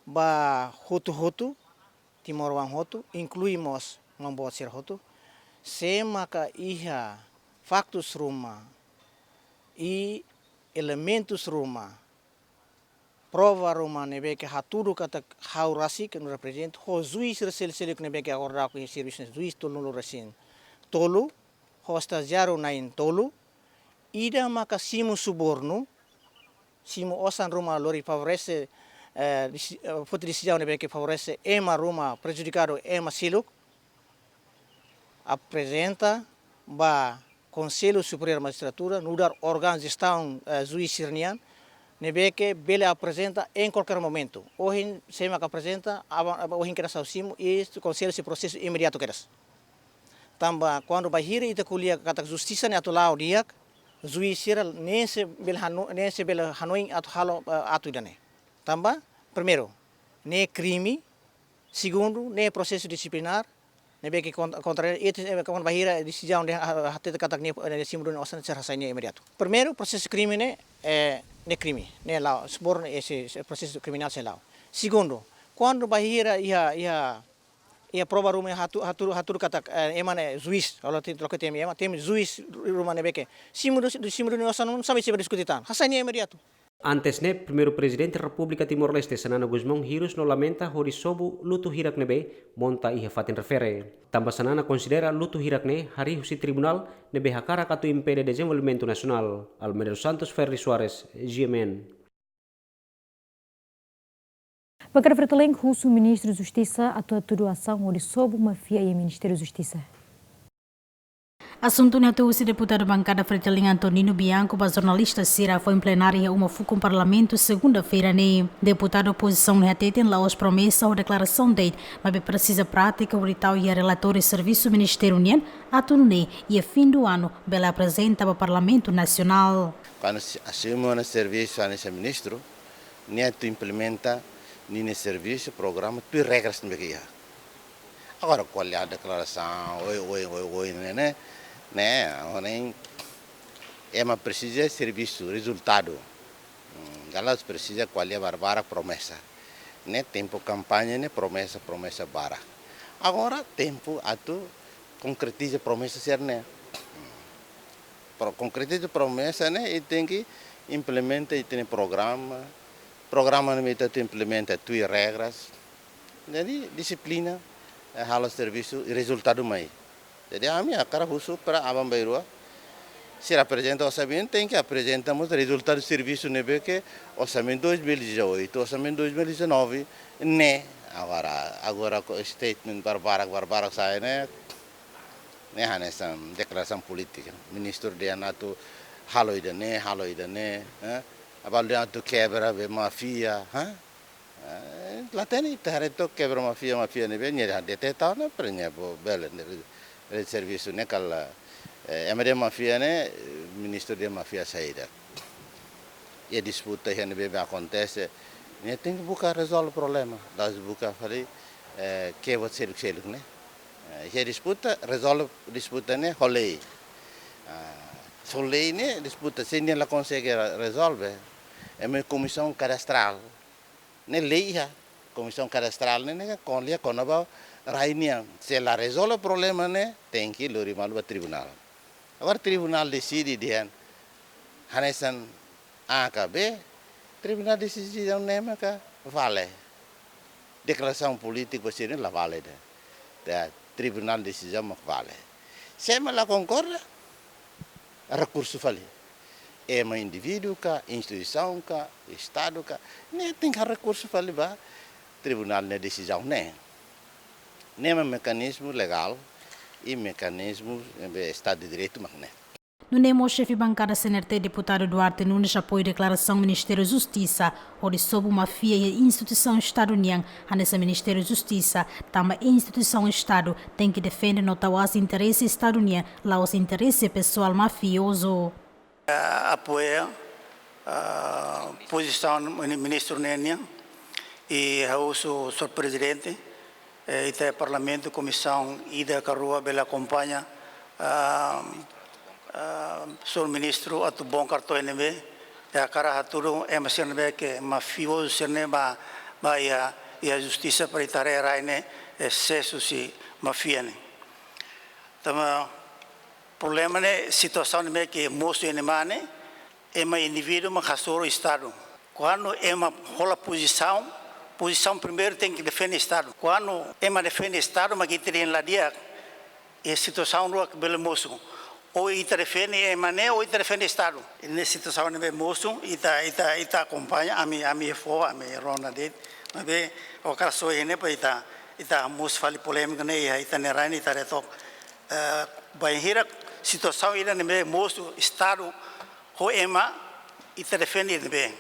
ba hotu-hotu, timoroan hotu, inklui mós maun boot sira hotu, sé maka iha faktus ruma i elementus ruma, prova ruma ne'ebé ke hatudu katak ha'u rasik no reprezenta, ho juís sira sel-, seluk ne'ebé ke agora daudaun iha servisu ne'e juís tolunulu resin tolu, ho estajiáriu na'in tolu, ida maka simu subornu, simu osan ruma lori favorese, eh, desi-, eh, foti desizaun ne'ebé ke favorese ema ruma prejudikadu ema seluk, aprezenta ba Konsellu Superiór Majistratura, nu'udar órgaun jestaun, eh, juís sira-nian, ne'ebé ke bele aprezenta em qualquer momento. Ohin sé maka aprezenta, aban, aban, ohin kedas ha'u simu, i Konsellu sei prosesu imediatu kedas. Tanba kuandu bainhira ita ko'alia katak justisa ne'e atu la'o di'ak, juís sira ne'e sei bele hano-, ne'e sei bele hanoin atu halo, eh, atu ida-ne'e. Tanba, primeiru, ne'e krime, segundu, ne'e prosesu disiplinár, ne'ebé ke kont-, kontra, ita, eh, kuandu bainhira desizaun dehan, ah, hatete katak ne'e, eh, simu duni osan sira hasai nia imediatu. Primeiru, prosesu krime ne'e, eh, ne'e krime, ne'e la'o, subornu, eh, sei, sei prosesu kriminál sei la'o. Segundu, kuandu bainhira iha, iha, iha prova ruma hatu-, hatu-, hatudu katak, eh, ema ne'e juís, kalau ti-, kalau kita ema, temi juís ruma ne'ebé ke simu du-, simu duni osan, sabe, sabe diskuti tan. Hasai nia imediatu. Antes ne'e, Primeiru-Prezidente Repúblika Timor-Leste, Xanana Gusmão, hirus no lamenta hodi sobu lutu hirak ne'ebé monta iha fatin refere. Tanba Xanana konsidera lutu hirak ne'e harii husi tribunál ne'ebé hakarak atu impede dezenvolvimentu nasionál. Almeida dos Santos, Ferdi Soares, G M N. Bankada Fretilin husu Ministru Justisa atu hatudu asaun hodi sobu máfia iha Ministériu Justisa. Asuntu ne'e hatusi deputadu bankada Fretilin Antonino Bianco ba jornalista sira foin plenária iha uma fukun Parlamentu segunda-feira ne'e. Deputadu opozisaun ne'e hateten la'ós promesa ou deklarasaun de'it, maibé presiza prátika hodi tau iha relatóriu servisu ministériu nian, atu nune'e iha fim do ano bele aprezenta ba Parlamentu Nasionál. Kuandu se-, asume ona servisu hanesan ministru, nia atu implementa ninia servisu, programa, tuir regras ne'ebé ke iha. Agora, ko'alia deklarasaun, oi, oi, oi, oi, ne'e, ne'e, ne'e, agora ne'e, ema presiza servisu, rezultadu. Hmm, galas presiza ko'alia barbarak promesa. Ne'e tempu kampaña ne'e promesa, promesa barak. Agora tempu atu konkretiza promesa sira-ne'e. Pro-, konkretiza promesa ne'e, i tenke implementa, i tenke programa. Programa ne'e ita atu implementa tuir regras. Jadi, dixiplina, eh, halo servisu, i rezultadu mai. Jadi, ami hakarak husu para aban-bainrua, sira aprezenta orsamentu, tenke aprezenta mós rezultadu servisu ne'ebé ke orsamentu dois mil e dezoito, orsamentu dois mil e dezanove, ne'e. Agora, agora ho statement barbarak, barbarak sai ne'e, ne'e hanesan deklarasaun polítika. Ministru dehan atu halo ida-ne'e, halo ida-ne'e, eh? Balu dehan atu kebra be máfia, eh? Eh, la hatene ita haree took kebra máfia, máfia ne'ebé nia dehan de'it, entaun ne'e para nia bele, bele, bele servisu ne'e kala, eh, ema dehan máfia ne'e, eh, ministru dehan máfia saida. Iha disputa iha ne'ebé akontese, nia tenke buka rezolve problema, la'ós buka fali, eh, kebut seluk-seluk ne'e. Eh, iha disputa, rezolve disputa ne'e ho lei. Ah, ho lei ne'e disputa, se nia la konsege re-, rezolve, ema komisaun kadastrál ne'e lei iha, komisaun kadastrál ne'e, ne'e ko'alia kona-ba rai nian. Se la rezolve problema ne'e, tenke lori malu ba tribunál. Agora tribunál deside dehan hanesan A ka B, tribunál desizaun ne'e maka vale. Deklarasaun polítika ba sira la vale ida. Te tribunál desizaun mak vale. Se ema la konkorda, rekursu fali. Ema indivíduu ka, instituisaun ka, estadu ka, ne'e tenke rekursu fali ba tribunál nia desizaun ne'e. Ne'e mak mekanizmu legál i mekanizmu, eh, Estadu de Direitu mak ne'e. Nune'e mós xefe bankada C N R T, deputadu Duarte Nunes, apoia deklarasaun Ministériu Justisa hodi sobu máfia iha instituisaun Estadu nian, hanesan Ministériu Justisa, tanba instituisaun Estadu tenke defende no tau aas interese Estadu nian, la'ós interese pesoál mafiozu. Ah, apoia, ah, pozisaun mini-, ministru ne'e nian, i ha'u husu señór prezidente, eh, ita Parlamentu, komisaun ida ka rua bele akompaña, ah, ah, señór ministru atu bongkar to'o iha ne'ebé, i hakarak hatudu ema sira ne'ebé ke mafiozu sira-ne'e ba, ba iha, iha justisa para ita haree rai ne'e, eh, sesu husi máfia ne'e. Tanba problema ne'e, situasaun ne'ebé ke mosu iha ne'e mak ne'e, ema indivíduu mak hasoru Estadu. Kuandu ema hola pozisaun, pozisaun primeiru tenke defende Estadu. Kuandu ema defende Estadu, mak ita dehan la di'ak, iha situasaun rua ke bele mosu. Ou ita defende ema ne'e, ou ita defende Estadu. Iha ne'e situasaun ne'ebé mosu, ita, ita, ita akompaña, ami, ami fó, ami rona de'it. Maibé, ha'u hakarak soe iha ne'e para ita, ita mosu fali polémika ne'e, iha ita-nia rai ne'e, ita haree took. Eh, bainhira situasaun ida ne'ebé mosu Estadu ho ema, ita defende ne'ebé.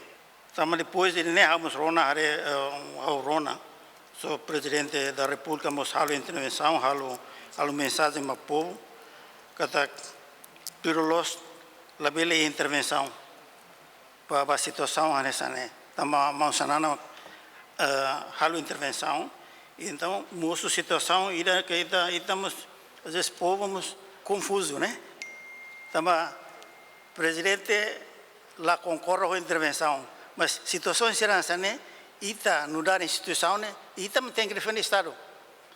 Tanba depois de ne'e ha'u mós rona haree, eh, ha'u rona. Señór Prezidente da Repúblika mós halo intervensaun, halo, halo mensajen ba povu. Katak tuir loloos labele intervensaun ba, ba situasaun hanesan ne'e. Tanba maun Xanana, eh, halo intervensaun. Entaun, mosu situasaun ida ke ita, ita mós, às vezes, povu mós konfuzu, ne'e? Tanba prezidente la konkorda ho intervensaun. Mas situasaun sira hanesan ne'e, ita nu'udar instituisaun ne'e, ita mak tenke defende Estadu.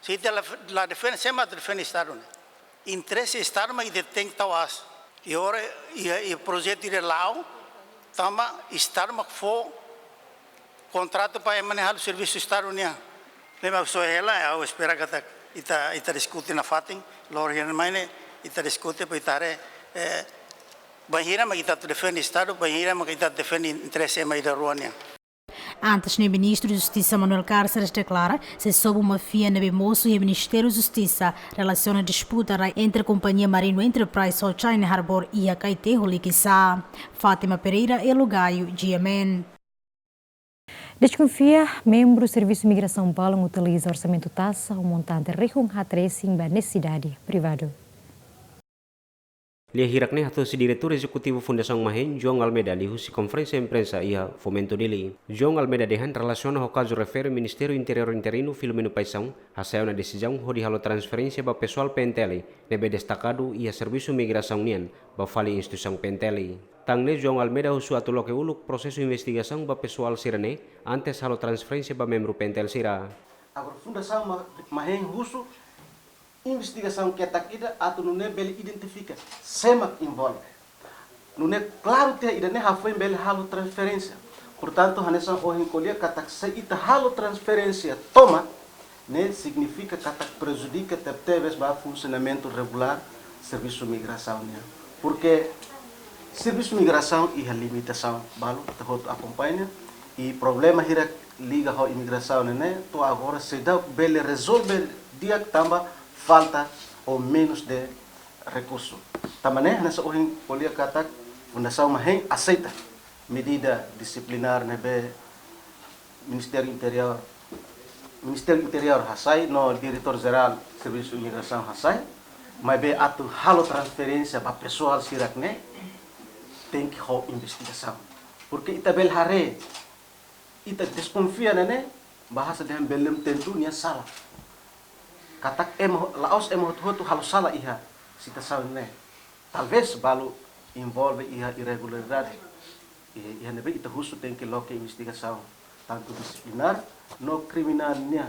Se ita la, la defende, sé mak defende Estadu ne'e? Interese Estadu mak ita tenke tau aas. I ora, i, i projetu ida la'o, tanba Estadu mak fó kontratu para ema ne'e halo servisu Estadu nian. Ne'e mak soe hela, ha'u espera katak ita, ita diskute nafatin, loron hirak mai ne'e, ita diskute para ita haree, eh, bainhira mak ita atu defende Estadu, bainhira mak ita atu defende interese ema ida rua nian. Antes ne'e, Ministru Justisa Manuel Cárceres deklara, sei sobu máfia ne'ebé mosu iha Ministériu Justisa relasiona disputa rai entre kompañia Marino Enterprise ho China Harbour iha Caeté ho Likisá. Fátima Pereira, Elo Gaio, G M N. Deskonfia, membru Servisu Migrasaun balun utiliza orsamentu taxa ho montante rihun haat resin ba nesesidade privadu. Lia hirak ne'e hato'o husi Diretór Ezekutivu Fundasaun MAHEN, João Almeida, liuhusi konferénsia imprensa iha Fomento, Dili. João Almeida dehan relasiona ho kazu refere Ministériu Interiór interinu Filomeno Paixão hasai ona desizaun hodi halo transferénsia ba pesoál P N T L ne'ebé destakadu iha Servisu Migrasaun nian ba fali instituisaun P N T L. Tan ne'e João Almeida husu atu loke uluk prosesu investigasaun ba pesoál sira-ne'e antes halo transferénsia ba membru P N T L sira. Agora, Fundasaun Ma-, MAHEN husu investigasaun ketak ida atu nune'e bele identifika sé mak envolve. Nune'e klaru tiha ida-ne'e hafoin bele halo transferénsia. Portantu, hanesan ohin ko'alia katak se ita halo transferénsia tomak, ne'e signifika katak prejudika tebetebes ba funsionamentu regulár Servisu Migrasaun nian. Porke Servisu Migrasaun iha limitasaun balu, ita hotu akompaña, i problema hirak liga ho imigrasaun ne'e, to'o agora seidauk bele rezolve di'ak tanba falta ou menus de rekursu. Tanba ne'e, hanesan ohin ko'alia katak, Fundasaun MAHEN aseita medida disiplinár ne'ebé Ministériu Interiór, Ministériu Interiór hasai, no Diretór Jerál Servisu Imigrasaun hasai, maibé atu halo transferénsia ba pesoál sira-ne'e, tenke ho investigasaun. Porke ita bele haree, ita deskonfia ne'e, ne'e, bahasa dehan belum tentu nia sala. Katak ema, la'ós ema hotu-hotu halo sala iha situasaun ne'e. Talvés balu envolve iha irregularidade. Iha, iha ne'ebé ita husu tenke loke investigasaun, tantu disiplinár no kriminál nian.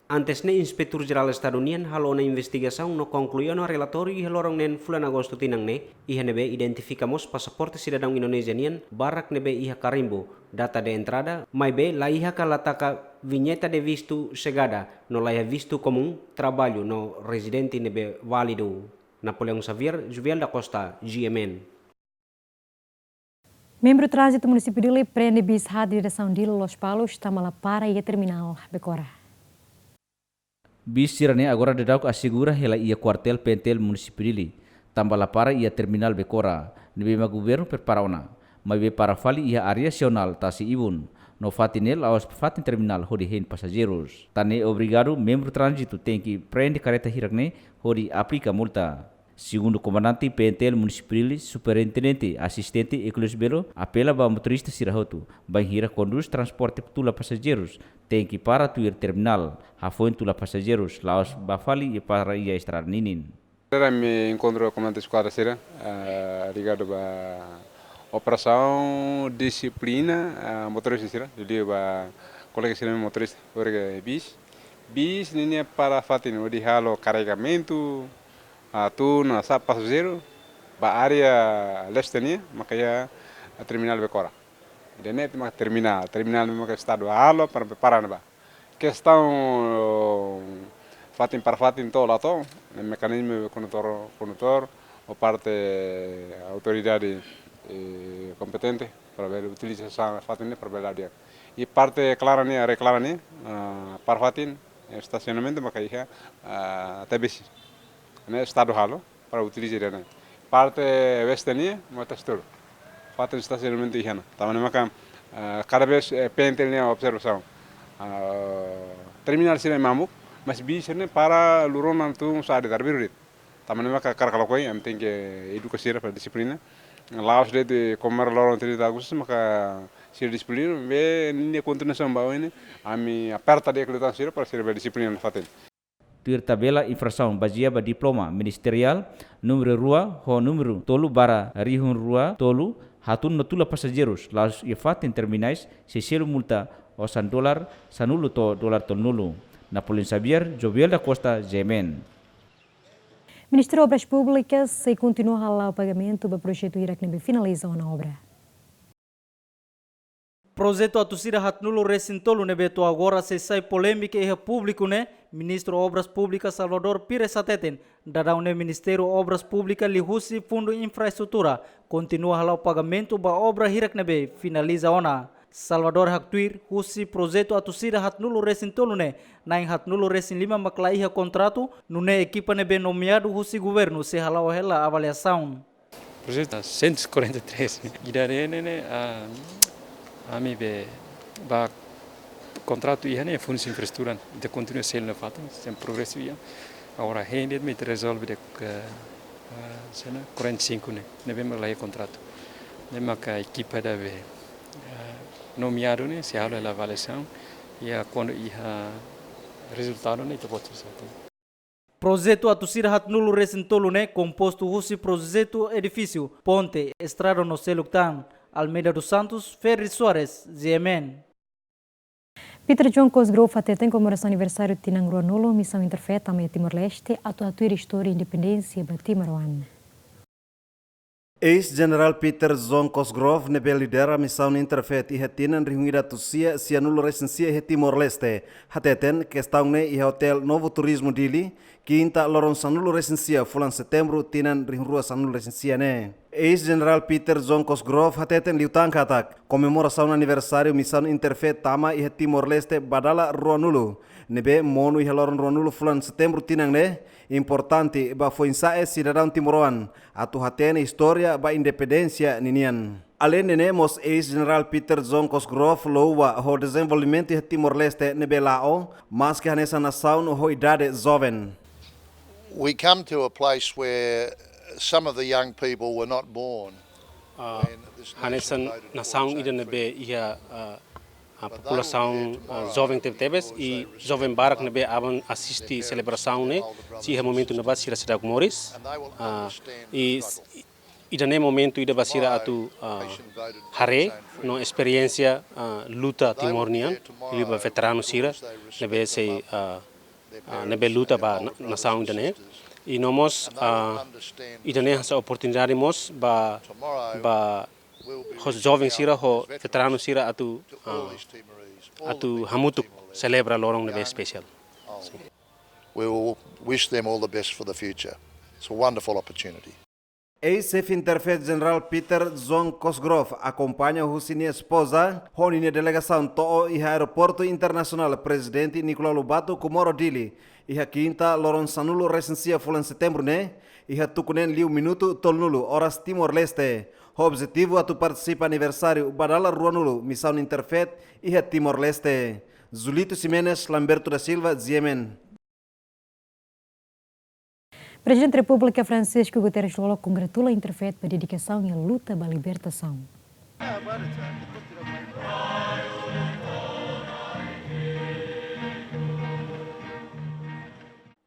Antes ne'e, Inspetór Jerál Estadu nian halo ona investigasaun no konklui ona relatóriu iha loron neen fulan Agostu tinan ne'e, iha ne'ebé identifika mós pasaporte sidadaun Indonézia nian barak ne'ebé iha karimbu data de entrada, maibé laiha ka la taka vinheta de visto chegada, no laiha visto komún traballu no rezidente ne'ebé válidu. Napoleão Xavier, Juviel da Costa, G M N. Membru Tránzitu Munisípiu Dili prende bis haat diresaun Dili Lospalos tanba la para iha terminál Becora. Bis sira-ne'e agora daudauk asegura hela iha kuartél P N T L Munisípiu Dili, tanba la para iha terminál Becora, ne'ebé mak governu prepara ona, maibé para fali iha área sionál tasi ibun, no fatin ne'e la'ós fatin terminál hodi hein pasajeirus. Tan ne'e obrigadu membru tránzitu tenke prende karreta hirak ne'e hodi aplika multa. Segundu komandante P N T L Munisípiu Dili, Superintendente Asistente Euclides Belo apela ba motorista sira hotu, bainhira kondús transporte tula pasajeirus, tenke para tuir terminál, hafoin tula pasajeirus, la'ós bá fali i para iha estrada ninin. Sira ami enkontru komandante eskuadra sira, ah, ligadu ba operasaun disiplina, ah, motorista sira, liuliu ba kolega sira motorista, kolega bis. Bis ninia para fatin hodi halo karregamentu, ah, tun, ah, sa'e pasajeiru ba área leste nian, maka iha terminál Becora. Ida-ne'e mak terminál, terminál mak Estadu halo para prepara ne'ebá. Kestaun fatin para fatin to'o la to'o, ne'e mekanizmu kondutór, kondutór, ou parte autoridade, eh, kompetente, para bele utiliza sa fatin ne'e para bele ladi'ak. I parte klaran ne'e, área klaran ne'e, ah, para fatin, eh, estasionamentu maka iha, ah, T B C. Ne'e Estadu halo para utiliza ida-ne'e. Parte oeste nian, mota setor. Fatin estasionamentu iha ona. Tanba ne'e maka, ah, kada vez, eh, P N T L nian observasaun. Ah, terminál sira mamuk, mas bis sira-ne'e para lurona tun sa'e de darbiru dit. Tanba ne'e maka hakarak loke, ami tenke eduka sira para disiplina. La'ós de'it komesa loron trinta de Agostu, maka sira disiplina, be ninia kontinuasaun ba oin ne'e, ami aperta di'ak liután sira para sira bele disiplina nafatin. Tuir tabela infrasaun bazeia ba diploma ministeriál númeru rua ho númeru tolu barra rihun rua tolu, hatún no tula pasajeirus la'ós iha fatin terminais, sei selu multa osan dolar sanulu to'o dolar tolunulu. Napoleão Xavier, Joviel da Costa, G M N. Ministériu Obras Públikas sei kontinua hala'o pagamentu ba projetu hirak ne'ebé finaliza ona obra. Projetu atu sira haatnulu resin tolu ne'ebé to'o agora sei sai polémika iha públiku ne'e, Ministru Obras Públikas Salvador Pires hateten, daudaun ne'e Ministériu Obras Públikas liuhusi Fundu Infraestrutura kontinua hala'o pagamentu ba obra hirak ne'ebé finaliza ona. Salvador haktuir, husi projetu atu sira haatnulu resin tolu ne'e, na'in haatnulu resin lima mak la iha kontratu, nune'e ekipa ne'ebé nomeadu husi governu sei hala'o hela avaliasaun. Projetu cento e quarenta e três. Ida-ne'e ne'e, ah, ami be ba kontratu iha ne'e funsi infraestrutura, ita kontinua selu nafatin, sem progresu iha. Agora, hein de'it mak ita rezolve de'it, ah, sena quarenta e cinco ne'e, ne'ebé mak la iha kontratu. Ne'e maka ekipa ida be, ah, nomeadu ne'e sei halo hela avaliasaun, i kuandu iha rezultadu ne'e ita bota satu. Projetu atu sira haatnulu resin tolu ne'e kompostu husi projetu edifísiu, ponte, estrada no seluk tan. Almeida dos Santos, Ferri Soares, G M N. Peter João Cosgrove hateten komemorasaun aniversáriu tinan ruanulu Misaun Interfaith tama iha Timor-Leste atu haktuir istória independénsia ba timoroan. Eis-Jenerál Peter João Cosgrove ne'ebé lidera Misaun Interfaith iha tinan rihun ida atus sia sianulu resin sia iha Timor-Leste hateten kestaun ne'e iha Hotel Novo Turismo Dili, Kinta loron sanulu resin sia fulan Setembru tinan rihun rua sanulu resin sia ne'e. Eis-Jenerál Peter João Cosgrove hateten liután katak komemorasaun aniversáriu Misaun Interfaith tama iha Timor-Leste ba dala ruanulu ne'ebé monu iha loron ruanulu fulan Setembru tinan ne'e importante ba foin-sa'e sidadaun timoroan atu hatene istória ba independénsia ninian. Aleinde ne'e mós eis-Jenerál Peter João Cosgrove louva ho dezenvolvimentu iha Timor-Leste ne'ebé la'o, maski hanesan nasaun ho idade joven. We come to a place where some of the young people were not born. Ah, when this nation hanesan voted for its own freedom. Nasaun ida ne'ebé iha, ah, ah, populasaun, ah, joven tebetebes, i joven barak ne'ebé aban asiste selebrasaun ne'e, sei iha momentu ne'ebá sira seidauk moris. Ah, i s-, i ida-ne'e momentu ida ba sira atu, ah, haree no esperiénsia, ah, luta Timor nian, liuliu ba veteranu sira ne'ebé sei, ah, ah, ne'ebé luta ba na-, nasaun ida-ne'e. I no mós, ah, ida-ne'e hanesan oportunidade mós ba, ba ho joven sira, ho veteranu sira atu, ah, atu hamutuk selebra loron ne'ebé espesiál. We will wish them all the best for the future. It's a wonderful opportunity. Eis-Xefe Interfaith Jenerál Peter João Cosgrove akompaña husi nia espoza ho ninia delegasaun to'o iha Aeroportu Internasionál Prezidente Nicolau Lobato Comoro Dili, iha Kinta loron sanulu resin sia fulan Setembru ne'e, iha tuku neen liu minutu tolunulu oras Timor-Leste, ho objetivu atu partisipa aniversáriu ba dala ruanulu Misaun Interfaith iha Timor-Leste. Julito Ximenes, Lamberto da Silva, G M N. Prezidente Repúblika Francisco Guterres Lú-Olo kongratula Interfaith ba dedikasaun iha luta ba libertasaun.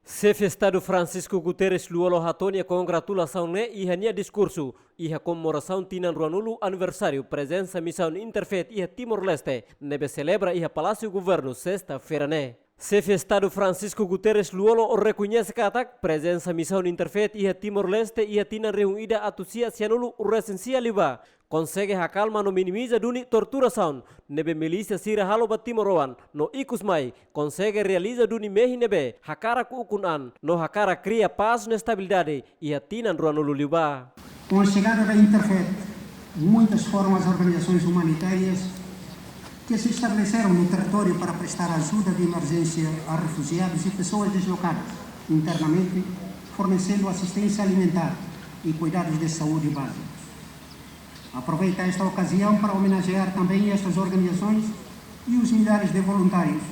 Xefe Estadu Francisco Guterres Lú-Olo hato'o nia kongratulasaun ne'e iha nia diskursu iha komemorasaun tinan ruanulu aniversáriu prezensa Misaun Interfaith iha Timor-Leste, ne'ebé selebra iha Palásiu Governu, sesta-feira ne'e. Xefe Estadu Francisco Guterres Lú-Olo rekoñese katak prezensa Misaun Interfaith iha Timor-Leste iha tinan rihun ida atus sia sianulu resin sia liubá konsege hakalma no minimiza duni torturasaun ne'ebé milísia sira halo ba timoroan, no ikus mai konsege realiza duni mehi ne'ebé hakarak ukun an no hakarak kria pás no estabilidade iha tinan ruanulu liubá. Com a chegada da Interfaith, muitas foram as organizações humanitárias que se estabeleceram no território para prestar ajuda de emergência a refugiados e pessoas deslocadas internamente, fornecendo assistência alimentar e cuidados de saúde básicos. Aproveito esta ocasião para homenagear também estas organizações e os milhares de voluntários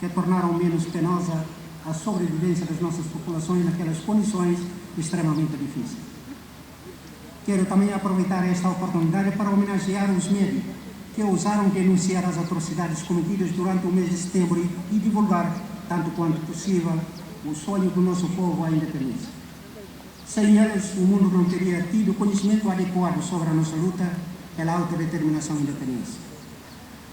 que tornaram menos penosa a sobrevivência das nossas populações naquelas condições extremamente difíceis. Quero também aproveitar esta oportunidade para homenagear os média que ousaram denunciar as atrocidades cometidas durante o mês de setembro e, e divulgar, tanto quanto possível, o sonho do nosso povo à independência. Sem eles, o mundo não teria tido conhecimento adequado sobre a nossa luta pela autodeterminação e independência.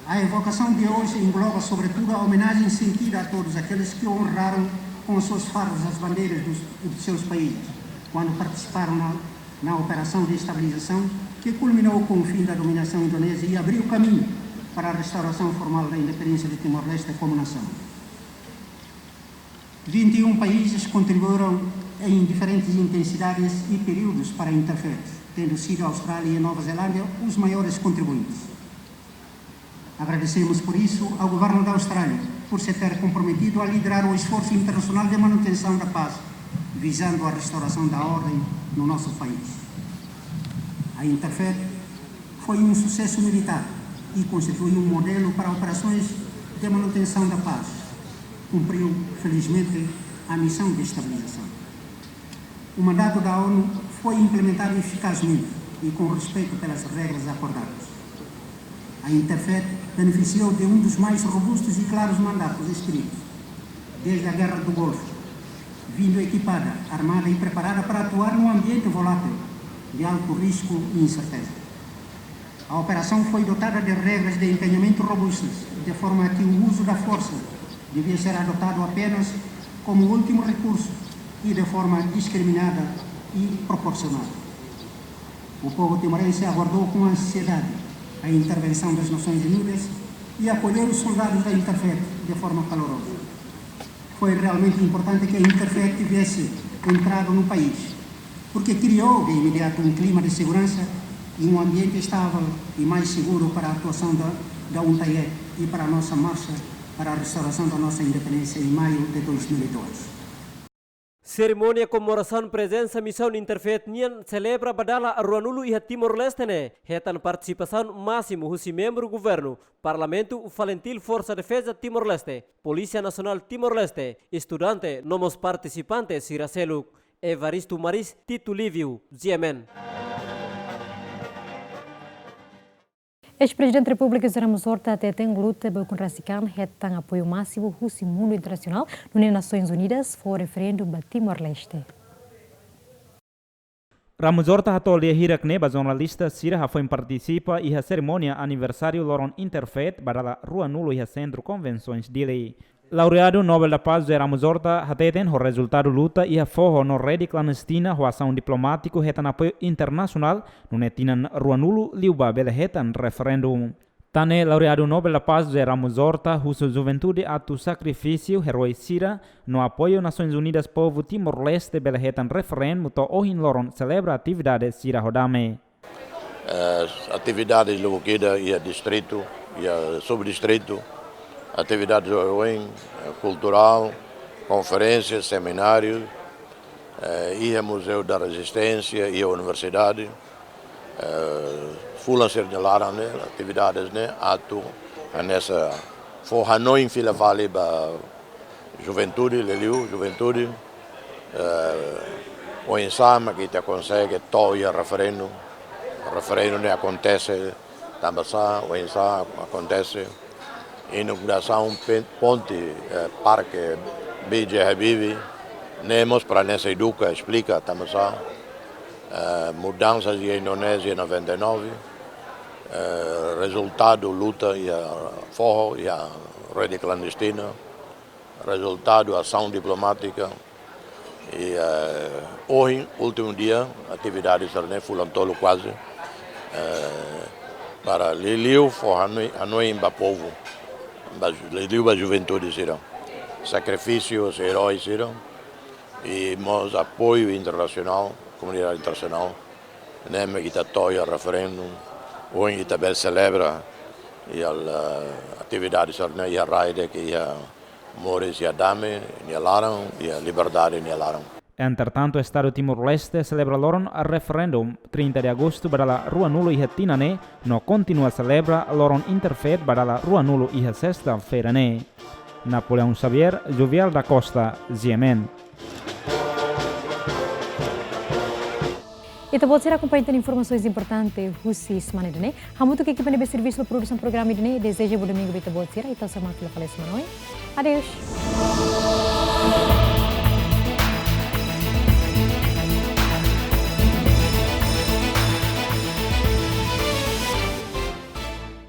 A evocação de hoje engloba, sobretudo, a homenagem sentida a todos aqueles que honraram com as suas fardas as bandeiras dos, dos seus países, quando participaram na, na operação de estabilização que culminou com o fim da dominação indonésia e abriu caminho para a restauração formal da independência de Timor-Leste como nação. Vinte e um países contribuíram em diferentes intensidades e períodos para a Interfaith, tendo sido a Austrália e a Nova Zelândia os maiores contribuintes. Agradecemos, por isso, ao Governo da Austrália por se ter comprometido a liderar o esforço internacional de manutenção da paz, visando a restauração da ordem no nosso país. A Interfed foi um sucesso militar e constitui um modelo para operações de manutenção da paz. Cumpriu, felizmente, a missão de estabilização. O mandato da ONU foi implementado eficazmente e com respeito pelas regras acordadas. A Interfed beneficiou de um dos mais robustos e claros mandatos escritos desde a Guerra do Golfo, vindo equipada, armada e preparada para atuar num ambiente volátil, de alto risco e incerteza. A operação foi dotada de regras de empenhamento robustas, de forma que o uso da força devia ser adotado apenas como último recurso e de forma discriminada e proporcional. O povo timorense aguardou com ansiedade a intervenção das Nações Unidas e acolheu os soldados da Interfed de forma calorosa. Foi realmente importante que a Interfed tivesse entrado no país, porque criou de imediato um clima de segurança e um ambiente estável e mais seguro para a atuação da, da UNTAED e para a nossa marcha para a restauração da nossa independência em maio de dois mil e dois. Serimónia komemorasaun prezensa misaun Interfed nian selebra ba dala ruanulu iha Timor-Leste ne'e hetan partisipasaun másimu husi membru governu, Parlamentu, FALINTIL, Forsa Defeza Timor-Leste, Polísia Nasionál Timor-Leste, estudante, no mós partisipante sira seluk. Evaristo Maris, Tito Lívio, G M N. Eis-Prezidente Repúblika José Ramos Horta hateten luta ba ukun rasik an hetan apoiu másimu husi mundu internasionál, nune'e Nasoins Unidas fó referendu ba Timor-Leste. Ramos Horta hato'o lia hirak ne'e ba jornalista sira hafoin partisipa iha serimónia aniversáriu loron Interfed ba dala ruanulu iha Sentru Konvensoens Dili. Laureadu Nobel da Paz José Ramos Horta hateten ho rezultadu luta iha foho no rede klandestina ho asaun diplomátiku hetan apoiu internasionál, nune'e tinan ruanulu liubá bele hetan referendu. Tan ne'e laureadu Nobel da Paz José Ramos Horta husu juventude atu sakrifísiu herói sira no apoiu Nasoins Unidas povu Timor-Leste bele hetan referendu to'o ohin loron selebra atividade sira ho dame. Eh, atividades lubuk ida iha distritu, iha subdistritu, atividades oioin, eh, kulturál, konferénsia, semináriu, eh, iha Museu da Rezisténsia, iha universidade, eh, fulan sira nia laran ne'e, atividades ne'e atu hanesan fó hanoin fila fali ba juventude, liuliu juventude, eh, oinsá mak ita konsege to'o iha referendu, referendu ne'e akontese, tanbasá, oinsá akontese, inaugurasaun pe-, ponte, eh, Parke B J Habibie, ne'e mós para hanesan eduka, esplika, tanbasá, eh, mudansa iha Indonézia noventa e nove, eh, rezultadu luta iha foho, iha rede klandestina, rezultadu asaun diplomátika, i, eh, ohin, últimu dia, atividade sira ne'e fulan tolu kuaze, eh, para liuliu fó hanoin, hanoin ba povu, ba ju-, liuliu ba juventude sira. Sakrifísiu herói sira, i mós apoiu internasionál, komunidade internasionál, ne'e mak ita to'o iha referendu, ohin ita bele selebra, iha, eh, atividade sira ne'e iha rai de'it, iha moris iha dame nia laran, iha liberdade nia laran. Entretantu, Estadu Timor-Leste selebra loron referendu trinta de agostu ba dala ruanulu iha tinan ne'e, no kontinua selebra loron Interfed ba dala ruanulu iha sesta-feira ne'e. Napoleão Xavier, Jovial da Costa, G M N. Ita-boot sira akompaña tan informasaun importante husi semana ida-ne'e. Hamutuk ho ekipa ne'ebé servisu ba produsaun programa ida-ne'e, dezeja bom domingu ba ita-boot sira, ita hasoru malu fali semana oin. Adeus.